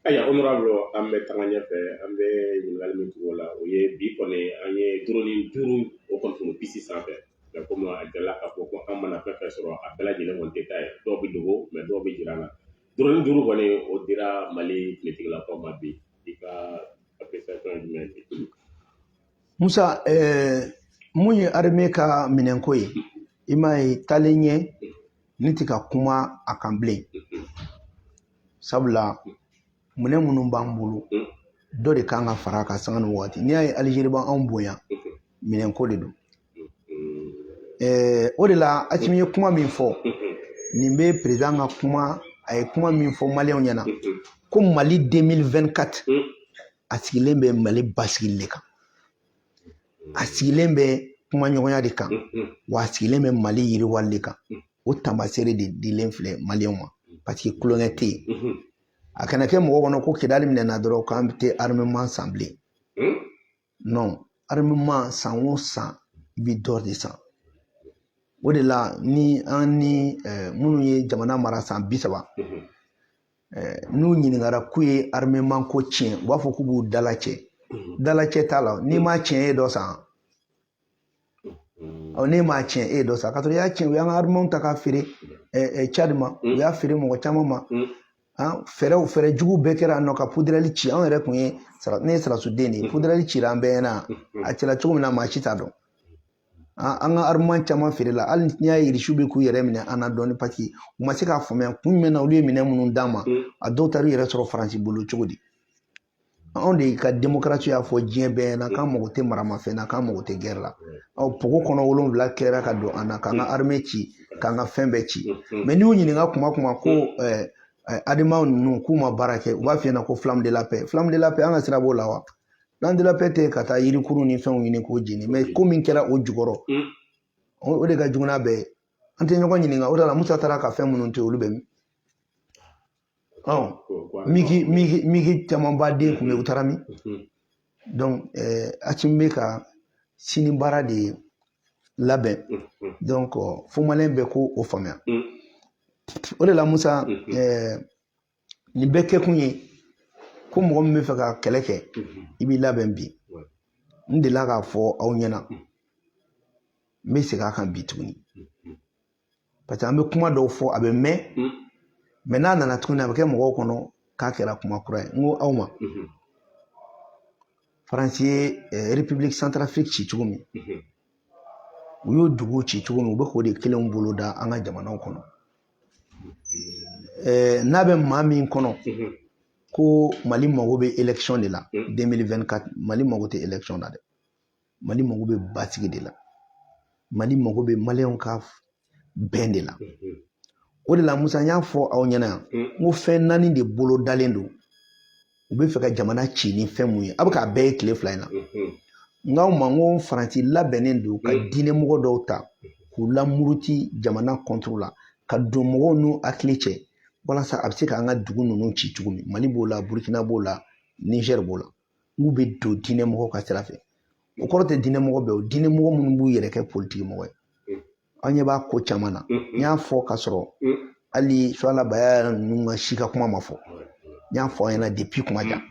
Ayiwa, honorable, an bɛ taga ɲɛfɛ. An bɛ ɲininkali min tugu o la, o ye bi kɔni an ye drone 5 o kɔni piste sanfɛ. Mais komi a jirala k'a fɔ ko an mana fɛn fɛn sɔrɔ, a bɛɛ lajɛlen kɔni tɛ taa ye, dɔw bɛ dogo, mais dɔw bɛ jira an na. Drone 5 kɔni, o dira Mali finitigilakaw ma bi. I ka appréciation ye jumɛn ye? Musa, mun ye armée ka minɛnko ye, i m'a ye, taalen ɲɛ ne tɛ ka kuma a kan bilen, sabula minɛn minnu b'an bolo, dɔ de kan ka fara a kan sanga ni waati. N'i y'a ye Alizeri b'anw bonya, minɛnko de don. O de la Asimi ye kuma min fɔ, nin bɛ président ka kuma, a ye kuma min fɔ maliyɛnw ɲɛna ko Mali 2024, a sigilen bɛ Mali basigili de kan, a sigilen bɛ kumaɲɔgɔnya de kan, wa a sigilen bɛ Mali yiriwali de kan. O taamasere de dilen filɛ maliyɛnw ma, parce que kulonkɛ tɛ yen. A kana kɛ mɔgɔ kɔnɔ ko Kidali minɛna dɔrɔn k'an tɛ armement san bilen. Non, armement, san o san i bɛ dɔ de san. O de la ni an ni minnu ye jamana mara san 30, n'u ɲininkara k'u ye armement ko tiɲɛ, u b'a fɔ k'u b'u dalacɛ. Dalacɛ t'a la. N'i m'a tiɲɛ, e ye dɔ san. Ɔ, n'e m'a tiɲɛ, e ye dɔ san, k'a sɔrɔ i y'a tiɲɛ. U y'an ka armement ta k'a feere Tchad ma, u y'a feere mɔgɔ caman ma. Fɛɛrɛw, fɛɛrɛ jugu bɛɛ kɛra nɔ ka pudɛrɛli ci. Anw yɛrɛ kun ye, ne ye sɔrɔdasi de ye, pudɛrɛli cira an bɛɛ ɲɛna. A cira cogo min na, maa si t'a dɔn. An ka armement caman feerela. Hali n'i y'a ye irisiw bɛ k'u yɛrɛ minɛ an na dɔɔni, parce que u ma se k'a faamuya kun jumɛn na olu ye minɛn minnu d'an ma, a dɔw taar'u yɛrɛ sɔrɔ Faransi bolo cogo di. Anw de ka démocratie y'a fɔ diɲɛ bɛɛ ɲɛna k'an mago tɛ maramafɛn na, k'an mago tɛ guerre la. Ɔ, pogo kɔnɔ 7 kɛra ka don an na, k'an ka armée ci, k'an ka fɛn bɛɛ ci. Mais n'i y'u ɲininka kuma kuma ko ADEMA ninnu k'u ma baara kɛ, u b'a f'i ɲɛna ko flamme de la paix, flamme de la paix. An ka sira b'o la wa? Flamme de la paix tɛ ka taa yirikuru ni fɛnw ɲini k'o jeni. Mais ko min kɛra o jukɔrɔ, o de ka jugu n'a bɛɛ ye. An tɛ ɲɔgɔn ɲininka. O de la Musa taara ka fɛn minnu to yen, olu bɛ min? Ɔ, MiG, MiG, MiG caman baden tun bɛ yen, u taara min? Donc Asimi bɛ ka sini baara de labɛn. Donc fo maliyɛn bɛɛ k'o faamuya. O de la, Musa, nin bɛɛ kɛkun ye ko mɔgɔ min bɛ fɛ ka kɛlɛ kɛ, i b'i labɛn bi. N delila k'a fɔ aw ɲɛna, n bɛ segin a kan bi tuguni, parce que an bɛ kuma dɔw fɔ, a bɛ mɛn, mais n'a nana tuguni, a bɛ kɛ mɔgɔw kɔnɔ k'a kɛra kuma kura ye. N ko aw ma, Faransi ye République Centrafrique ci cogo min, u y'o duguw ci cogo min, u bɛ k'o de kelenw bolo da an ka jamanaw kɔnɔ. N'a bɛ maa min kɔnɔ ko Mali mago bɛ élection de la 2024, Mali mago tɛ élection na dɛ. Mali mago bɛ basigi de la. Mali mago bɛ maliyɛnw ka bɛn de la. O de la, Musa, n y'a fɔ aw ɲɛna yan, n ko fɛn 4 de bolo dalen don, u bɛ fɛ ka jamana ci ni fɛn mun ye. A bɛ k'a bɛɛ ye tile 2 in na. N k'aw ma, n ko Faransi labɛnnen don ka diinɛmɔgɔ dɔw ta k'u lamuruti jamana contre la, ka don mɔgɔw n'u hakili cɛ, walasa a bɛ se k'an ka dugu ninnu ci cogo min. Mali b'o la, Burukina b'o la, Niger b'o la. N'u bɛ don diinɛmɔgɔw ka sira fɛ, o kɔrɔ tɛ diinɛmɔgɔ bɛɛ o, diinɛmɔgɔ minnu b'u yɛrɛ kɛ politiki mɔgɔ ye. An ɲɛ b'a ko caman na. N y'a fɔ k'a sɔrɔ hali Suwala Baya ninnu ka si ka kuma ma fɔ. N y'a fɔ aw ɲɛna depuis kuma jan.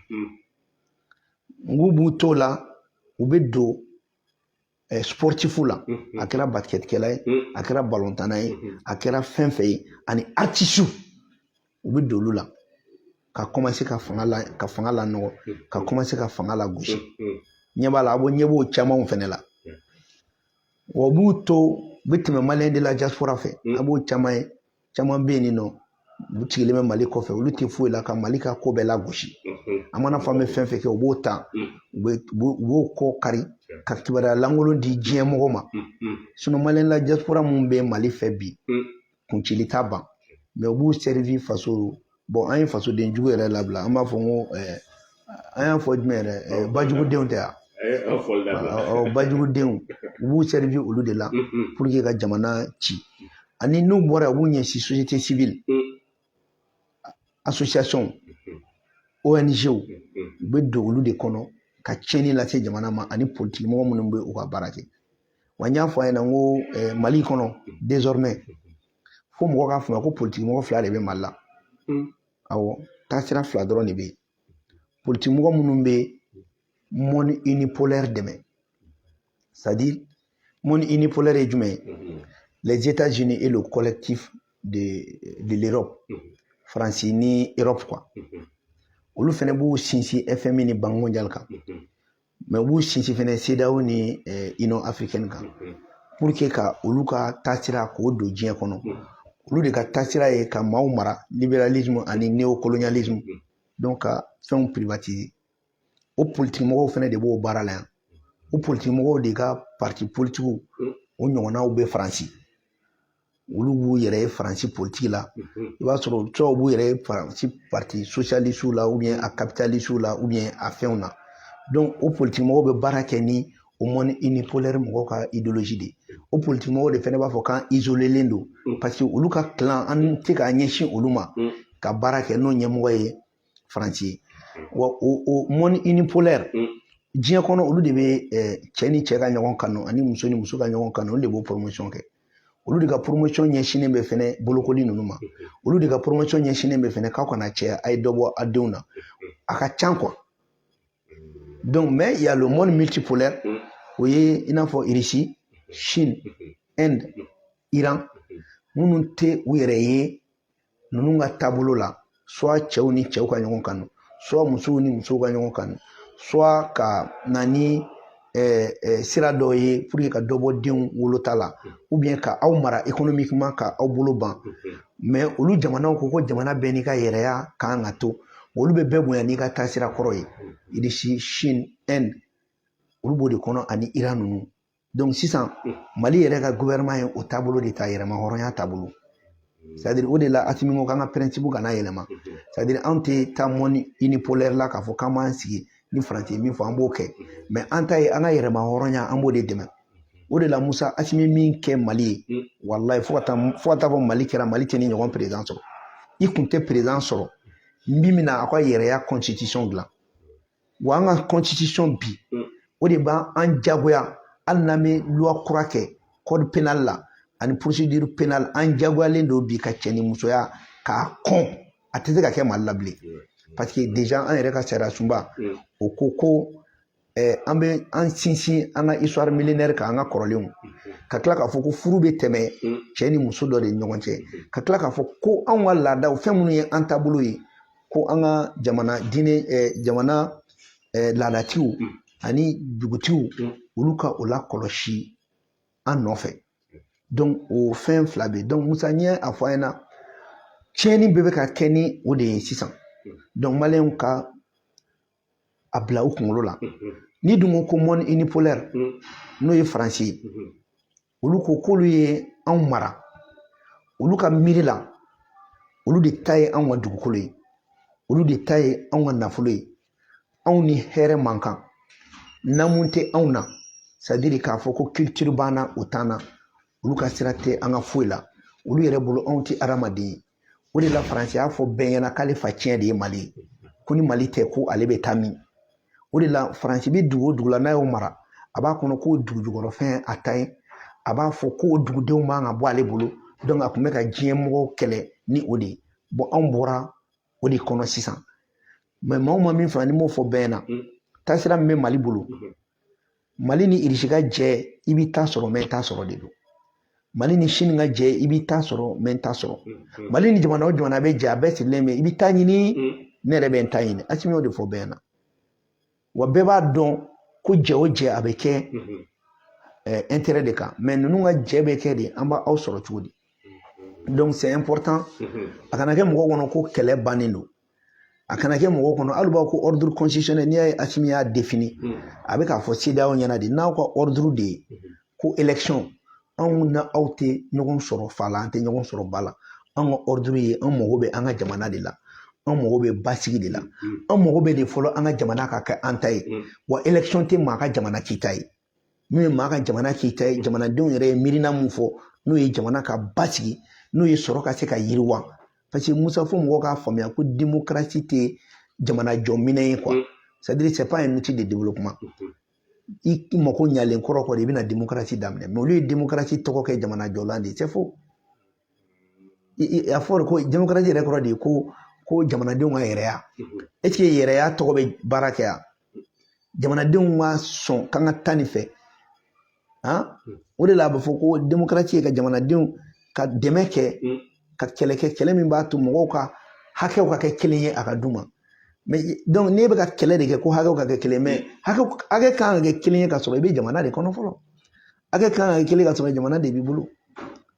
Nk'u b'u t'o la, u bɛ don sportifu la. A kɛra basketkɛla ye, a kɛra balontanna ye, a kɛra fɛn fɛn ye, ani artiste, u bɛ don olu la ka commencer ka fanga lanɔgɔ, ka commencer ka fanga lagosi. Ɲɛ b'a la, a b'o ɲɛ b'o camanw fɛnɛ la. Wa u b'u to, u bɛ tɛmɛ Malien de la diaspora fɛ. A b'o caman ye, caman bɛ yen nɔ, u sigilen bɛ Mali kɔfɛ, olu tɛ foyi la ka Mali ka ko bɛɛ lagosi. A mana fɔ an bɛ fɛn fɛn kɛ, u b'o ta, u b'o kɔ kari ka kibaruya lankolon di diɲɛ mɔgɔ ma. Sinon Malien la diaspora mun bɛ Mali fɛ bi, kuncili t'a ban, mais u b'u servi faso. Bon, an ye fasoden jugu yɛrɛ labila, an b'a fɔ ko an y'a fɔ jumɛn yɛrɛ, bajugudenw tɛ yan, bajugudenw, u b'u servi olu de la pour que ka jamana ci. Ani n'u bɔra, u b'u ɲɛsin société civile, association, ONG, u bɛ don olu de kɔnɔ ka tiɲɛni lase jamana ma, ani politiki mɔgɔ minnu bɛ u ka baara kɛ. Wa n y'a fɔ a ɲɛna n ko Mali kɔnɔ désormais, fo mɔgɔ k'a faamuya ko politiki mɔgɔ fila de bɛ Mali la. Awɔ, taasira fila dɔrɔn de bɛ yen. Politiki mɔgɔ minnu bɛ monde unipolaire dɛmɛ, c'est-à-dire monde unipolaire ye jumɛn ye? Les États-Unis et le collectif de l'Europe, Faransi ni Europe quoi. Olu fɛnɛ b'u sinsin FMI ni Banque mondiale kan, mais u b'u sinsin fɛnɛ CEDEAO ni Union africaine kan, pour que ka olu ka taasira k'o don diɲɛ kɔnɔ. Olu de ka taasira ye ka maaw mara, libéralisme ani néocolonialisme, donc ka fɛnw privatiser. O politiki mɔgɔw fɛnɛ de b'o baara la yan. O politiki mɔgɔw de ka parti politigiw, o ɲɔgɔnnaw bɛ Faransi, olu b'u yɛrɛ ye Faransi politiki la. I b'a sɔrɔ soit b'u yɛrɛ ye Faransi parti socialiste la, ou bien a capitaliste la, ou bien a fɛnw na. Donc o politiki mɔgɔw bɛ baara kɛ ni o monde unipolaire mɔgɔw ka idéologie de ye. O politiki mɔgɔw de fɛnɛ b'a fɔ k'an isolélen don, parce que olu ka clan, an tɛ k'a ɲɛsin olu ma ka baara kɛ, n'o ɲɛmɔgɔ ye Faransi ye. Wa o monde unipolaire diɲɛ kɔnɔ, olu de bɛ cɛ ni cɛ ka ɲɔgɔn kanu ani muso ni muso ka ɲɔgɔn kanu, olu de b'o promotion kɛ. Olu de ka promotion ɲɛsinnen bɛ fɛnɛ bolokoli ninnu ma. Olu de ka promotion ɲɛsinnen bɛ fɛnɛ k'aw kana cɛya, a ye dɔ bɔ a denw na. A ka ca quoi. Donc mais il y a le monde multipolaire, o ye i n'a fɔ Russie, Chine, Inde, Iran, minnu tɛ u yɛrɛ ye ninnu ka taabolo la, soit cɛw ni cɛw ka ɲɔgɔn kanu, soit musow ni musow ka ɲɔgɔn kanu, soit ka na ni sira dɔw ye pour que ka dɔ bɔ denw wolota la, ou bien ka aw mara économiquement, ka aw bolo ban. Mais olu jamanaw ko ko jamana bɛɛ n'i ka yɛrɛya kan ka to, olu bɛ bɛɛ bonya n'i ka taasira kɔrɔ ye. Russie, Chine, Inde, olu b'o de kɔnɔ, ani Iran ninnu. Donc sisan Mali yɛrɛ ka gouvernement ye o taabolo de ta, yɛrɛma hɔrɔnya taabolo. C'est à dire o de la Assimi ko k'an ka principe kana yɛlɛma. C'est à dire anw tɛ taa monde unipolaire la k'a fɔ k'an b'an sigi ni Faransi ye min fɔ an b'o kɛ, mais an ta ye an ka yɛrɛma hɔrɔnya, an b'o de dɛmɛ. O de la Musa, Assimi min kɛ Mali ye, walayi, fo ka taa fɔ Mali kɛra, Mali tɛ ni ɲɔgɔn président sɔrɔ. I kun tɛ président sɔrɔ min bɛna a ka yɛrɛya constitution dilan. Wa an ka constitution bi, o de b'an jagoya, hali n'an bɛ loi kura kɛ code pénal la ani procédure pénale, an jagoyalen don bi ka cɛ ni musoya k'a kɔn, a tɛ se ka kɛ Mali la bilen, parce que déjà an yɛrɛ ka sariya sunba o ko ko an bɛ an sinsin an ka histoire millénaire kan, an ka kɔrɔlenw, ka tila k'a fɔ ko furu bɛ tɛmɛ cɛ ni muso dɔ de ni ɲɔgɔn cɛ, ka tila k'a fɔ ko anw ka laadaw, fɛn minnu ye an taabolo ye, ko an ka jamana diinɛ, jamana laadatigiw ani dugutigiw, olu ka o lakɔlɔsi an nɔfɛ. Donc o fɛn fila bɛ yen. Donc Musa, n ye a fɔ an ɲɛna, tiɲɛni bɛɛ bɛ ka kɛ ni o de ye sisan. Donc Maliyɛnw ka a bila u kunkolo la. Ni dun ko ko monde unipolaire, n'o ye Faransi ye, olu ko k'olu ye anw mara, olu ka miiri la, olu de ta ye anw ka dugukolo ye, olu de ta ye anw ka nafolo ye, anw ni hɛrɛ man kan, namu tɛ anw na. C'est à dire k'a fɔ ko culture b'an na, o t'an na, olu ka sira tɛ an ka foyi la, olu yɛrɛ bolo anw tɛ adamaden ye. O de la Faransi y'a fɔ bɛɛ ɲɛna k'ale fa tiɲɛ de ye Mali ye, ko ni Mali tɛ, ko ale bɛ taa min. O de la Faransi bɛ dugu o dugu la, n'a y'o mara, a b'a kɔnɔ k'o dugu jukɔrɔfɛn a ta ye, a b'a fɔ ko dugudenw man ka bɔ ale bolo. Donc a tun bɛ ka diɲɛ mɔgɔw kɛlɛ ni o de ye. Bon, anw bɔra o de kɔnɔ sisan. Mais maaw ma min faamu, ni m'o fɔ bɛɛ ɲɛna. Taasira min bɛ Mali bolo, Mali ni Irisi ka jɛ, i b'i ta sɔrɔ mais n t'a sɔrɔ de don. Mali ni Sini ka jɛ, i b'i ta sɔrɔ mais n t'a sɔrɔ. Mali ni jamana o jamana bɛ jɛ, a bɛɛ sigilen bɛ, i b'i ta ɲini, ne yɛrɛ bɛ n ta ɲini. Asimi y'o de fɔ bɛɛ ɲɛna. Wa bɛɛ b'a dɔn ko jɛ o jɛ a bɛ kɛ intérêt de kan, mais ninnu ka jɛ bɛ kɛ de an b'aw sɔrɔ cogo di. Donc c'est important, a kana kɛ mɔgɔ kɔnɔ ko kɛlɛ bannen don, a kana kɛ mɔgɔ kɔnɔ hali b'a ko ordre constitutionnel. N'i y'a ye Asimi y'a défini, a bɛ k'a fɔ CEDEAO ɲɛna de n'aw ka ordre de ye ko élection, anw na aw tɛ ɲɔgɔn sɔrɔ fa la, an tɛ ɲɔgɔn sɔrɔ ba la. An ka ordre ye, an mago bɛ an ka jamana de la, an mago bɛ basigi de la, an mago bɛ de fɔlɔ an ka jamana ka kɛ an ta ye. Wa élection tɛ maa ka jamana k'i ta ye. Min ye maa ka jamana k'i ta ye, jamanadenw yɛrɛ ye miirina mun fɔ, n'o ye jamana ka basigi, n'o ye sɔrɔ ka se ka yiriwa. Parce que Musa, fo mɔgɔw k'a faamuya ko démocratie tɛ jamana jɔ minɛn ye quoi, c'est à dire c'est pas un outil de développement. I mako ɲalen kɔrɔ kɔ de i bɛna démocratie daminɛ, mais olu ye démocratie tɔgɔ kɛ jamana jɔlan de ye, c'est faux. A fɔ de ko démocratie yɛrɛ kɔrɔ de ye ko jamanadenw ka yɛrɛya. Est ce que yɛrɛya tɔgɔ bɛ baara kɛ yan? Jamanadenw ka sɔn k'an ka taa nin fɛ han, o de la a bɛ fɔ ko démocratie ye ka jamanadenw ka dɛmɛ kɛ, ka kɛlɛ kɛ, kɛlɛ min b'a to mɔgɔw ka hakɛw ka kɛ kelen ye a ka d'u ma. Mais donc n'e bɛ ka kɛlɛ de kɛ ko hakɛw ka kɛ kelen ye, mais hakɛ kan ka kɛ kelen ye ka sɔrɔ i bɛ jamana de kɔnɔ fɔlɔ, hakɛ kan ka kɛ kelen ka sɔrɔ jamana de b'i bolo.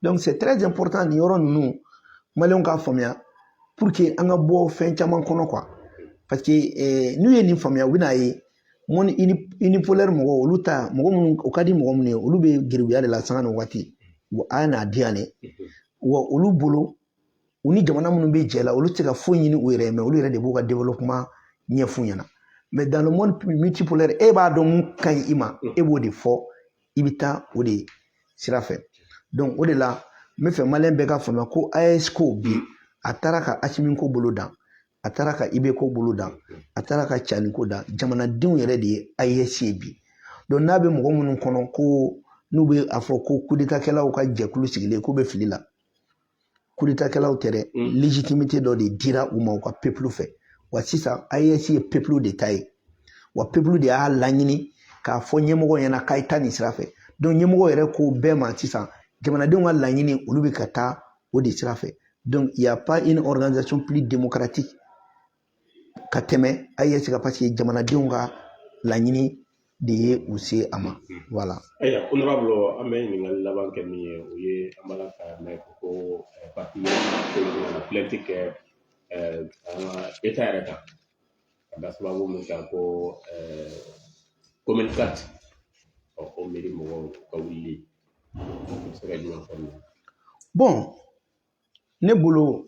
Donc c'est très important, nin yɔrɔ ninnu, maliyɛnw k'a faamuya pour que an ka bɔ fɛn caman kɔnɔ quoi. Parce que n'u ye nin faamuya, u bɛna ye monde unipolaire mɔgɔw, olu ta mɔgɔ minnu o ka di mɔgɔ minnu ye, olu bɛ geribuya de la sanga ni waati wa a ye n'a di yan dɛ. Wa olu bolo, u ni jamana minnu bɛ jɛ la, olu tɛ se ka foyi ɲini u yɛrɛ ye, mais olu yɛrɛ de b'u ka développement ɲɛf'u ɲɛna. Mais dans le monde multipolaire, e b'a dɔn mun ka ɲi i ma, e b'o de fɔ, i bɛ taa o de sira fɛ. Donc o de la n bɛ fɛ maliyɛn bɛɛ ka faamuya ko AES ko bi, a taara ka Asimi ko bolo dan, a taara ka IB ko bolo dan, a taara ka Cani ko dan, jamanadenw yɛrɛ de ye AES ye bi. Donc n'a bɛ mɔgɔ minnu kɔnɔ ko n'u bɛ a fɔ ko coup d'état kɛlaw ka jɛkulu sigilen k'u bɛ fili la, coup d'état kɛlaw tɛ dɛ. Légitimité dɔ de dira u ma u ka peuple fɛ. Wa sisan AES ye peuple de ta ye, wa peuple de y'a laɲini k'a fɔ ɲɛmɔgɔ ɲɛna k'a ye taa nin sira fɛ. Donc ɲɛmɔgɔ yɛrɛ ko bɛɛ ma sisan, jamanadenw ka laɲini, olu bɛ ka taa o de sira fɛ. Donc il y a pas une organisation plus démocratique ka tɛmɛ AES kan, parce que jamanadenw ka laɲini de ye u se a ma, voilà. Ayiwa, honorable, an bɛ ɲininkali laban kɛ min ye, o ye an b'a la ka mɛn ko parti ko nana plainte kɛ an ka état yɛrɛ kan ka da sababu min kan ko commune 4, ɔ o mairie mɔgɔw ka wuli, o bɛ se ka jumɛn fɔ nin na? Bon, ne bolo,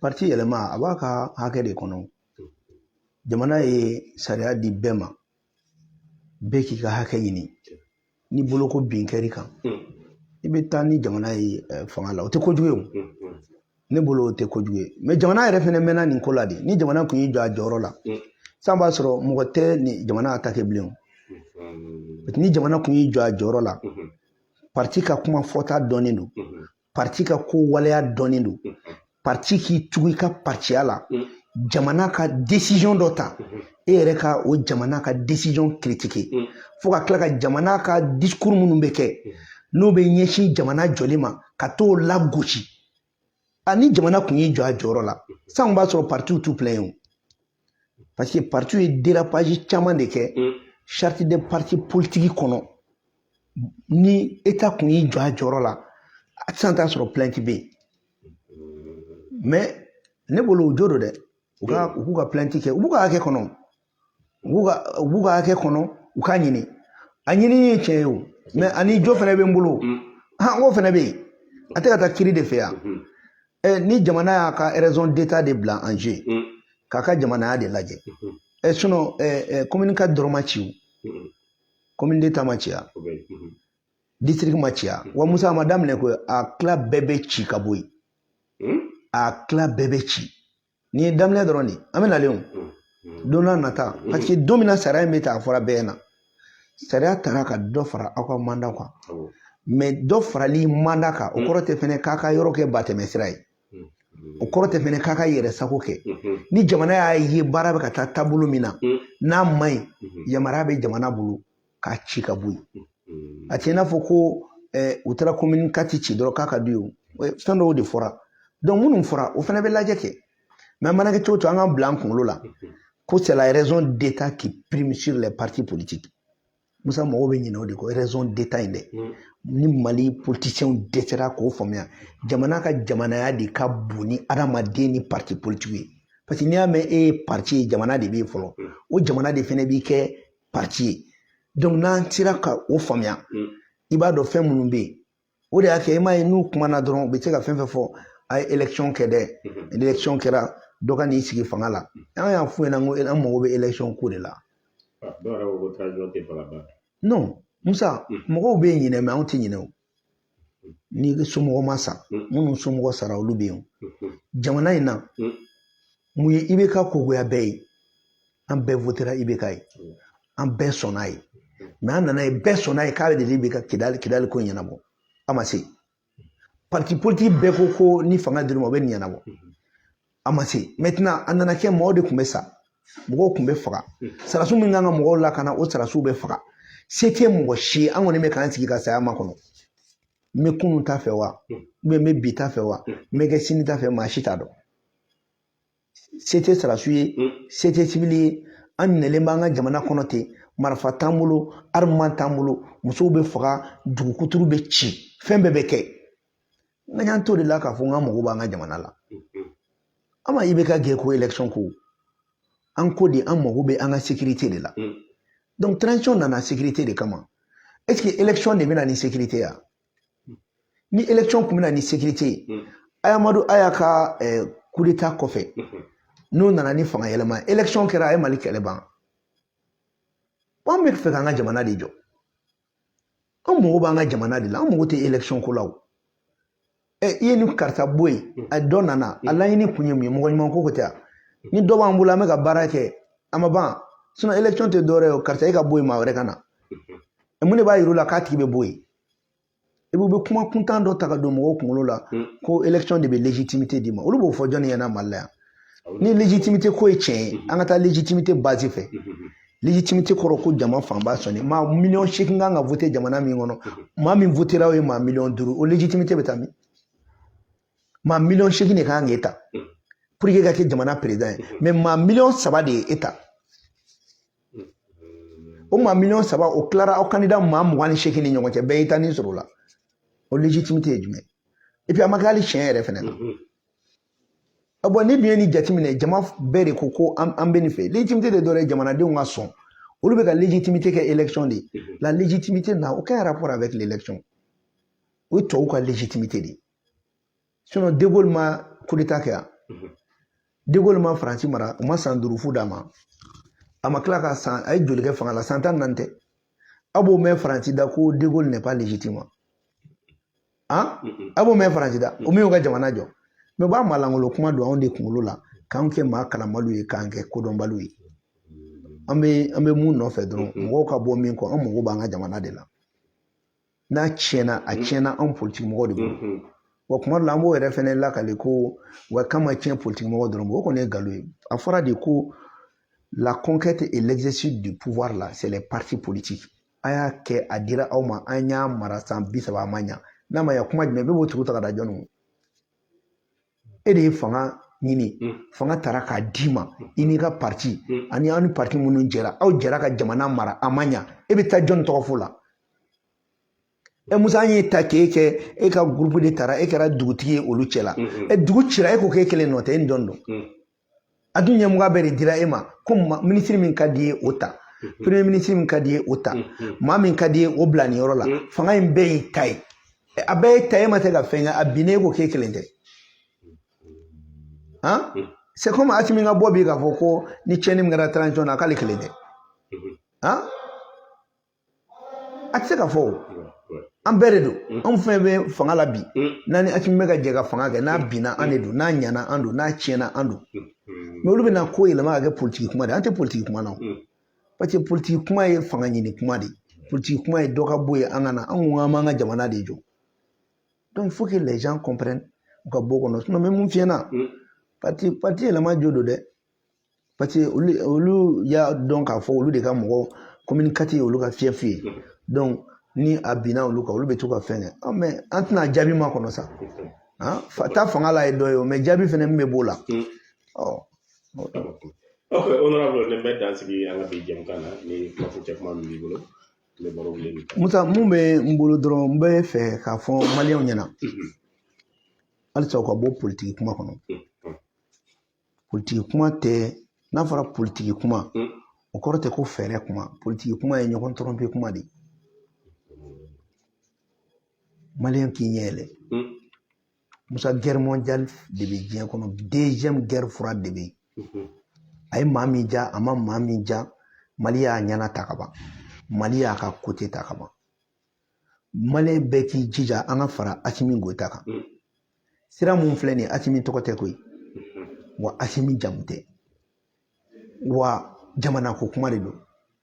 parti yɛlɛma, a b'a ka hakɛ de kɔnɔ. Jamana ye sariya di bɛɛ ma, bɛɛ k'i ka hakɛ ɲini. Ni boloko bin kɛr'i kan, i bɛ taa ni jamana ye fanga la, o tɛ kojugu ye o. Ne bolo, o tɛ kojugu ye. Mais jamana yɛrɛ fɛnɛ mɛnna nin ko la de. Ni jamana kun y'i jɔ a jɔyɔrɔ la, sisan b'a sɔrɔ mɔgɔ tɛ ni jamana attaquer bilen o. Ni jamana kun y'i jɔ a jɔyɔrɔ la, parti ka kuma fɔta dɔnnen don, parti ka ko waleya dɔnnen don, parti k'i tugu i ka partiya la, jamana ka décision dɔ ta, e yɛrɛ ka o jamana ka décision critiquer, fo ka tila ka jamana ka discours minnu bɛ kɛ n'o bɛ ɲɛsin jamana jɔli ma, ka t'o lagosi. A ni jamana kun y'i jɔ a jɔyɔrɔ la, sisan b'a sɔrɔ partiw t'u plaint o, parce que partiw ye dérapage caman de kɛ charte des partis politiques kɔnɔ. Ni état kun y'i jɔ a jɔyɔrɔ la, sisan t'a sɔrɔ plainte bɛ yen. Mais ne bolo, o jo don dɛ. U k'u ka plainte kɛ, u b'u ka hakɛ kɔnɔ, u b'u ka hakɛ kɔnɔ, u k'a ɲini. A ɲinini ye tiɲɛ ye o, mais ani jo fɛnɛ bɛ n bolo han, o fɛnɛ bɛ yen, a tɛ ka taa kiiri de fɛ yan. Ɛ, ni jamana y'a ka raison d'état de bila en jeu, k'a ka jamanaya de lajɛ. Ɛ, sinon ɛ commune 4 dɔrɔn ma ci o, commune d'état ma ci yan, district ma ci yan. Wa Musa, a ma daminɛ koyi, a tila bɛɛ bɛ ci ka bɔ yen, a tila bɛɛ bɛ ci. Nin ye daminɛ dɔrɔn de, an bɛ nalen o don n'a nata. Parce que don min na sariya in bɛ ta, a fɔra bɛɛ ɲɛna, sariya tara ka dɔ fara aw ka mandat kan. Mais dɔ farali mandat kan, o kɔrɔ tɛ fɛnɛ k'a ka yɔrɔ kɛ batɛmɛ sira ye. O kɔrɔ tɛ fɛnɛ k'a ka yɛrɛ sago kɛ. Ni jamana y'a ye baara bɛ ka taa taabolo min na, n'a man ɲi, yamaruya bɛ jamana bolo k'a ci ka bɔ yen. A tɛ i n'a fɔ ko u taara commune 4 ci dɔrɔn k'a ka d'u ye. Fɛn dɔw de fɔra. Donc minnu fɔra, o fana bɛ lajɛ kɛ. Mais a mana kɛ cogo o cogo, an k'an bila an kunkolo la ko c'est la raison d'État qui prime sur les partis politiques. Musa, mɔgɔw bɛ ɲinɛ o de kɔ, raison d'État in dɛ. Ni Mali politiciens dɛsɛra k'o faamuya, jamana ka jamanaya de ka bon ni adamaden ni parti politique ye. Parce que n'i y'a mɛn e ye parti ye, jamana de bɛ yen fɔlɔ. O jamana de fɛnɛ b'i kɛ parti ye. Donc n'an sera ka o faamuya, i b'a dɔn fɛn minnu bɛ yen. O de y'a kɛ i m'a ye, n'u kumana dɔrɔn, u bɛ se ka fɛn fɛn fɔ: a ye élection kɛ dɛ, élection kɛra, dɔ ka n'i sigi fanga la. An y'a f'u ɲɛna ko an mago bɛ élection ko de la. Dɔw yɛrɛ ko ko transition tɛ fɛ ka ban. Non, Musa, mɔgɔw bɛ ɲinɛ, mais anw tɛ ɲinɛ o. N'i somɔgɔ ma sa, minnu somɔgɔ sara, olu bɛ yen o. Jamana in na, mun ye IBK kogoya bɛɛ ye? An bɛɛ votera IBK ye, an bɛɛ sɔnna ye. Mais an nana ye, bɛɛ sɔnna ye k'ale de bɛ ka Kidali ko ɲɛnabɔ, a ma se. Parti politique bɛɛ ko ko ni fanga dir'u ma, u bɛ nin ɲɛnabɔ, a ma se. Maintenant a nana kɛ mɔgɔw de tun bɛ sa, mɔgɔw tun bɛ faga. Sarasiw min kan ka mɔgɔw lakana, o sarasiw bɛ faga. Se tɛ mɔgɔ si ye. An kɔni bɛ k'an sigi ka saya makɔnɔ. N bɛ kunun ta fɛ wa, n bɛ bi ta fɛ wa, n bɛ kɛ sini ta fɛ, maa si t'a dɔn. Se tɛ sarasiw ye, se tɛ civil ye. An minɛlen b'an ka jamana kɔnɔ ten, marifa t'an bolo, arme t'an bolo, musow bɛ faga, dugukuturu bɛ ci, fɛn bɛɛ bɛ kɛ. Nka y'an t'o de la k'a fɔ n ka mago b'an ka jamana la. An ma IBK gɛn ko élection ko, an ko de an mago bɛ an ka sécurité de la. Donc transition nana sécurité de kama. Est ce que élection de bɛ na ni sécurité ya? Ni élection tun bɛ na ni sécurité ye, Ahamadu Aya ka coup d'état kɔfɛ, n'o nana ni fanga yɛlɛma, élection kɛra, a ye Mali kɛlɛ ban. An bɛ fɛ k'an ka jamana de jɔ, an mago b'an ka jamana de la, an mago tɛ élection ko la. O ɛ, i ye ni karisa bɔ yen, a dɔ nana, a laɲini kun ye mun ye? Mɔgɔ ɲuman ko ko tɛ yan. Ni dɔ b'an bolo, an bɛ ka baara kɛ, a ma ban. Sinon élection tɛ dɔwɛrɛ ye o, karisa e ka bɔ yen, maa wɛrɛ ka na. Mun de b'a yir'u la k'a tigi bɛ bɔ yen? I bɛ kuma kuntan dɔ ta ka don mɔgɔw kunkolo la ko élection de bɛ légitimité d'i ma. Olu b'o fɔ jɔnni ɲɛna Mali la yan? Ni légitimité ko ye tiɲɛ ye, an ka taa légitimité base fɛ. Légitimité kɔrɔ ko jama fanba sɔnni. Maa 8 miliyɔn kan ka voter jamana min kɔnɔ, maa min votera o ye maa 5 miliyɔn, o légitimité bɛ taa min? Maa 8 miliyɔn de kan k'e ta pour que ka kɛ jamana président ye, mais maa 3 miliyɔn de ye e ta. O maa 3 miliyɔn, o tilara aw candidat maa 28 ni ɲɔgɔn cɛ, bɛɛ y'i ta ni sɔrɔ o la. O légitimité ye jumɛn? Et puis a ma kɛ hali tiɲɛ yɛrɛ fɛnɛ na. Bon, ni dun ye nin jateminɛ, jama bɛɛ de ko ko an bɛ nin fɛ. Légitimité de dɔwɛrɛ ye, jamanadenw ka sɔn. Olu bɛ ka légitimité kɛ élection de ye. La légitimité n'a aucun rapport avec l'élection. O ye tubabuw ka légitimité de ye. Sinon De Gaulle ma coup d'état kɛ yan? De Gaulle ma Faransi mara? U ma san 5 fu d'a ma? A ma tila ka san, a ye joli kɛ fanga la? San 14 tɛ? Aw b'o mɛn Faransi da ko De Gaulle n'est pas légitime? Han, aw b'o mɛn Faransi da? O min y'u ka jamana jɔ. Mais u b'a malangolo kuma don anw de kunkolo la k'anw kɛ maa kalanbaliw ye, k'an kɛ kodɔnbaliw ye. An bɛ mun nɔfɛ dɔrɔn? Mɔgɔw ka bɔ min kɔ, an mago b'an ka jamana de la. N'a tiɲɛna, a tiɲɛna anw politiki mɔgɔw de bolo. Wa kuma dɔ la, an b'o yɛrɛ fɛnɛ lakale ko wa k'a ma tiɲɛ politiki mɔgɔw dɔrɔn bolo. O kɔni ye nkalon ye. A fɔra de ko la conquête et l'exercice du pouvoir là, c'est les partis politiques. A y'a kɛ, a dira aw ma, an y'a mara san 30, a ma ɲa. N'a ma ɲa, kuma jumɛn bɛɛ b'o tugu ta ka da jɔnni kun? E de ye fanga ɲini, fanga taara k'a d'i ma, i n'i ka parti ani aw ni parti minnu jɛra, aw jɛra ka jamana mara, a ma ɲa, e bɛ taa jɔnni tɔgɔ fɔ la? Ɛ Musa, an y'e ta k'e kɛ, e ka groupe de taara, e kɛra dugutigi ye olu cɛ la. Ɛ, dugu cira, e ko k'e kelen nɔ tɛ, e ni jɔn don? A dun ɲɛmɔgɔ bɛɛ de dira e ma ko minisiri min ka di ye, o ta, premier ministre min ka di ye, o ta, maa min ka di ye, o bila nin yɔrɔ la. Fanga in bɛɛ y'i ta ye, a bɛɛ ye ta ye, e ma se ka fɛn kɛ, a binnen, e ko k'e kelen tɛ. Han, c'est comme Asimi ka bɔ bi k'a fɔ ko ni tiɲɛni min kɛra transition na, k'ale kelen tɛ. Han, a tɛ se ka fɔ o. An bɛɛ de don. Anw fɛn bɛ fanga la bi, n'a ni Asimi bɛ ka jɛ ka fanga kɛ, n'a binna, an de don, n'a ɲana, an don, n'a tiɲɛna, an don. Mais olu bɛna ko yɛlɛma ka kɛ politiki kuma de ye. An tɛ politiki kuma na o, parce que politiki kuma ye fanga ɲini kuma de ye. Politiki kuma ye dɔ ka bɔ yen, an ka na. An ko k'an b'an ka jamana de jɔ. Donc il faut que les gens comprennent. U ka bɔ kɔnɔ. Sinon n bɛ mun f'i ɲɛna, parti yɛlɛma jo don dɛ, parce que olu y'a dɔn k'a fɔ olu de ka mɔgɔ commune 4 ye olu ka fief ye. Donc ni a binna olu kan, olu bɛ to ka fɛn kɛ, mais an tɛna jaabi ma kɔnɔ sa. Taa fanga la ye dɔ ye o, mais jaabi fɛnɛ min bɛ b'o la. Ɔ. Ok, honorable, nin bɛ dan sigi an ka bi jɛmukan na. Ni kumakuncɛ kuma min b'i bolo, n bɛ baro wuli nin kan. Musa, mun bɛ n bolo dɔrɔn, n bɛ fɛ k'a fɔ maliyɛnw ɲɛna halisa, u ka bɔ politiki kuma kɔnɔ. Politiki kuma tɛ. N'a fɔra politiki kuma, o kɔrɔ tɛ ko fɛɛrɛ kuma. Politiki kuma ye ɲɔgɔn tromper kuma de ye. Maliyɛn k'i ɲɛ yɛlɛ. Musa, guerre mondiale de bɛ diɲɛ kɔnɔ, deuxième guerre froide de bɛ yen. A ye maa min ja, a ma maa min ja, Mali y'a ɲɛna ta ka ban, Mali y'a ka côté ta ka ban. Maliyɛn bɛɛ k'i jija, an ka fara Asimi Goyita kan. Sira mun filɛ nin ye, Asimi tɔgɔ tɛ koyi, wa Asimi jamu tɛ, wa jamana ko kuma de don.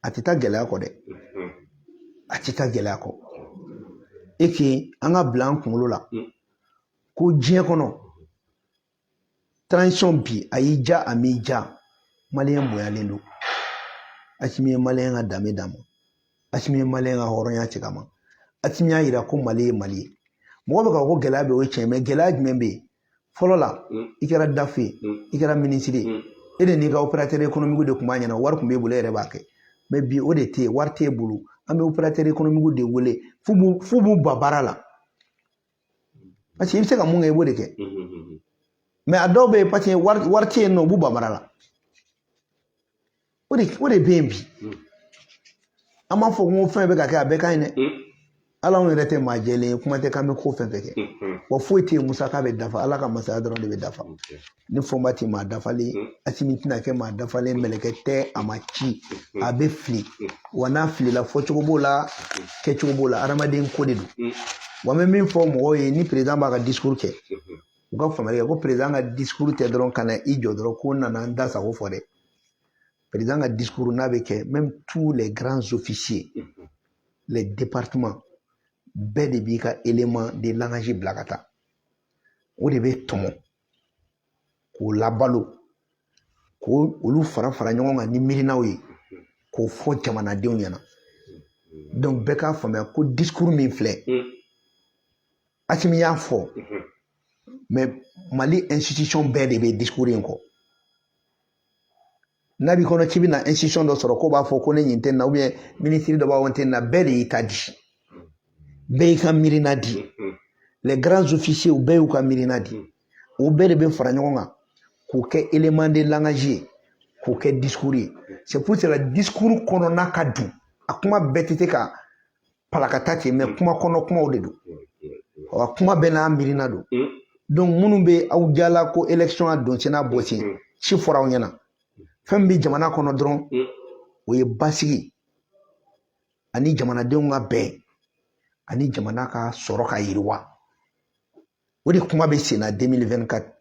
A tɛ taa gɛlɛya kɔ dɛ, a tɛ taa gɛlɛya kɔ. E que an ka bila an kunkolo la ko diɲɛ kɔnɔ transition bi, a y'i ja, a m'i ja, maliyɛn bonyalen don. Asimi ye maliyɛn ka danbe d'a ma, Asimi ye maliyɛn ka hɔrɔnya cɛ ka ma. Asimi y'a yira ko Mali ye Mali ye. Mɔgɔ bɛ ka ko gɛlɛya bɛ, o ye tiɲɛ, mais gɛlɛya jumɛn bɛ yen? Fɔlɔ la, i kɛra DAF ye, i kɛra minisiri ye, e de n'i ka opérateur économique de tun b'a ɲɛna. Wari tun b'e bolo, e yɛrɛ b'a kɛ. Mais bi, o de tɛ yen, wari t'e bolo. An bɛ opérateur économique de wele f'u b'u ba baara la, parce que i bɛ se ka mun kɛ, i b'o de kɛ. Mais a dɔw bɛ yen, parce que wari tɛ yen nɔ, u b'u ba baara la. O de bɛ yen bi. An b'a fɔ ko fɛn bɛ ka kɛ, a bɛɛ ka ɲi dɛ. Ala, anw yɛrɛ tɛ maa jɛlen ye, kuma tɛ k'an bɛ ko fɛn fɛn kɛ. Wa foyi tɛ yen, musaka bɛ dafa, Ala ka masaya dɔrɔn de bɛ dafa. Ni fɔnba tɛ maa dafalen, Asimi tɛna kɛ maa dafalen. Mɛlɛkɛ tɛ, a ma ci, a bɛ fili. Wa n'a filila, fɔcogo b'o la, kɛcogo b'o la, hadamaden ko de don. Wa n bɛ min fɔ mɔgɔw ye, ni président b'a ka discours kɛ, u ka faamuyali kɛ ko président ka discours tɛ dɔrɔn ka na i jɔ dɔrɔn ko n nana n da sago fɔ dɛ. Président ka discours n'a bɛ kɛ, même tous les grands officiers, les départements bɛɛ de b'i ka élément de langage bila ka taa. O de bɛ tɔmɔ k'o labalo, k'o olu fara fara ɲɔgɔn kan ni miirinaw ye, k'o fɔ jamanadenw ɲɛna. Donc bɛɛ k'a faamuya ko discours min filɛ, Asimi y'a fɔ, mais Mali institution bɛɛ de bɛ discours in kɔ. N'a b'i kɔnɔ k'i bɛna institution dɔ sɔrɔ k'o b'a fɔ ko ne ɲin tɛ nin na, ou bien minisiri dɔ b'a fɔ n tɛ nin na, bɛɛ de y'i ta di, bɛɛ y'i ka miirina di. Les grands officiers, u bɛɛ y'u ka miirina di. O bɛɛ de bɛ fara ɲɔgɔn kan k'o kɛ élément de langage ye, k'o kɛ discours ye. C'est pour cela discours kɔnɔna ka dun. A kuma bɛɛ tɛ se ka palakata ten, mais kuma kɔnɔ kumaw de don, wa kuma bɛɛ n'a miirina don. Donc minnu bɛ aw jala ko élection a don sen n'a bɔ sen, ci fɔra aw ɲɛna. Fɛn min bɛ jamana kɔnɔ dɔrɔn, o ye basigi ani jamanadenw ka bɛn ani jamana ka sɔrɔ ka yiriwa. O de kuma bɛ sen na 2024.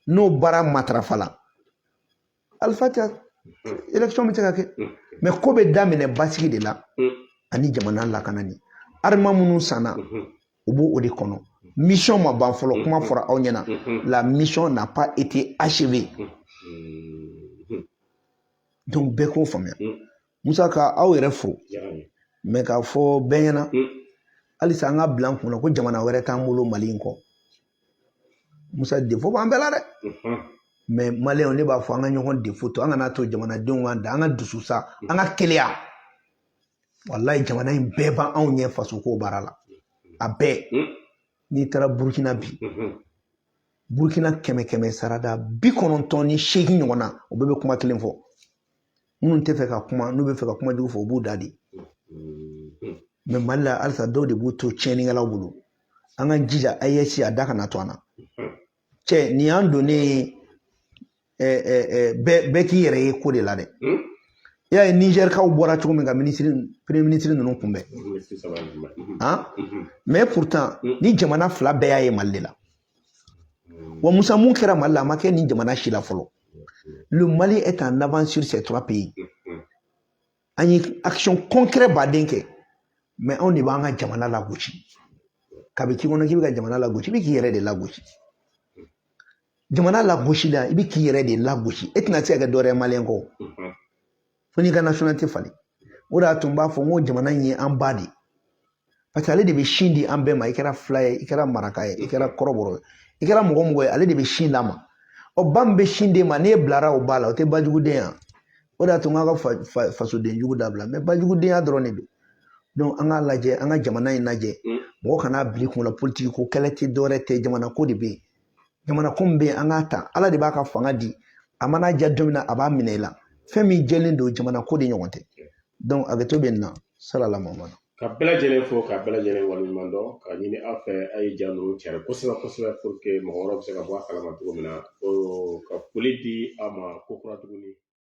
N'o baara matarafa la, alifatiya, élection bɛ se ka kɛ. Mais ko bɛ daminɛ basigi de la ani jamana lakanani. Armes minnu sanna, u b'o o de kɔnɔ. Mission ma ban fɔlɔ, kuma fɔra aw ɲɛna, la mission n'a pas été achevée. Donc bɛɛ k'o faamuya. Musa, ka aw yɛrɛ fo, mais k'a fɔ bɛɛ ɲɛna halisa, an ka bila an kunna ko jamana wɛrɛ t'an bolo Mali in kɔ. Musa, défaut b'an bɛɛ la dɛ, mais maliyɛnw, ne b'a fɔ an ka ɲɔgɔn défaut to, an kana to jamanadenw ka da, an ka dusu sa, an ka keleya. Walayi, jamana in bɛɛ b'anw ɲɛ faso ko baara la, a bɛɛ. N'i taara Burukina bi, Burukina kɛmɛ kɛmɛ sarada 98 ɲɔgɔn na, o bɛɛ bɛ kuma kelen fɔ. Minnu tɛ fɛ ka kuma, n'u bɛ fɛ ka kuma jugu fɔ, u b'u da de. Mais Mali la halisa, dɔw de b'u to tiɲɛnikɛlaw bolo. An ka jija, AES a da kana to an na. Cɛ, nin y'an donnen ye bɛɛ k'i yɛrɛ ye ko de la dɛ. I y'a ye Nizɛrikaw bɔra cogo min ka minisiri, premier ministre ninnu kunbɛn han. Mais pourtant ni jamana fila bɛɛ y'a ye Mali de la. Wa Musa, mun kɛra Mali la, a ma kɛ nin jamana si la fɔlɔ. Le Mali est en avance sur ces trois pays. An ye action concret baden kɛ, mais anw de b'an ka jamana lagosi. Kabi k'i kɔnɔ k'i bɛ ka jamana lagosi, i bɛ k'i yɛrɛ de lagosi. Jamana lagosi la, i bɛ k'i yɛrɛ de lagosi. E tɛna se ka kɛ dɔwɛrɛ ye maliyɛn kɔ fo n'i ka nationalité falen. O de y'a to n b'a fɔ n ko jamana in ye an ba de ye, parce que ale de bɛ sin di an bɛɛ ma. I kɛra fila ye, i kɛra maraka ye, i kɛra kɔrɔbɔrɔ ye, i kɛra mɔgɔ mɔgɔ ye, ale de bɛ sin d'a ma. Ɔ, ba min bɛ sin d'e ma, n'e bilara o ba la, o tɛ bajuguden ya? O de y'a to n k'a ka fasoden jugu dabila, mais bajugudenya dɔrɔn de don. Donc an k'a lajɛ, an ka jamana in lajɛ. Mɔgɔ kana bila i kun na politiki ko kɛlɛ tɛ dɔwɛrɛ tɛ, jamana ko de bɛ yen. Jamana ko min bɛ yen, an k'a ta. Ala de b'a ka fanga di, a mana diya don min na, a b'a minɛ i la. Fɛn min jɛlen don, jamana ko de ɲɔgɔn tɛ. Donc hakɛto bɛ nin na, salala mamadu. Ka bɛɛ lajɛlen fo, ka bɛɛ lajɛlen waleɲuman dɔn, ka ɲini aw fɛ a ye ja ninnu cari kosɛbɛ kosɛbɛ, pour que mɔgɔ wɛrɛw bɛ se ka bɔ a kalama cogo min na. Ka foli di aw ma ko kura tuguni.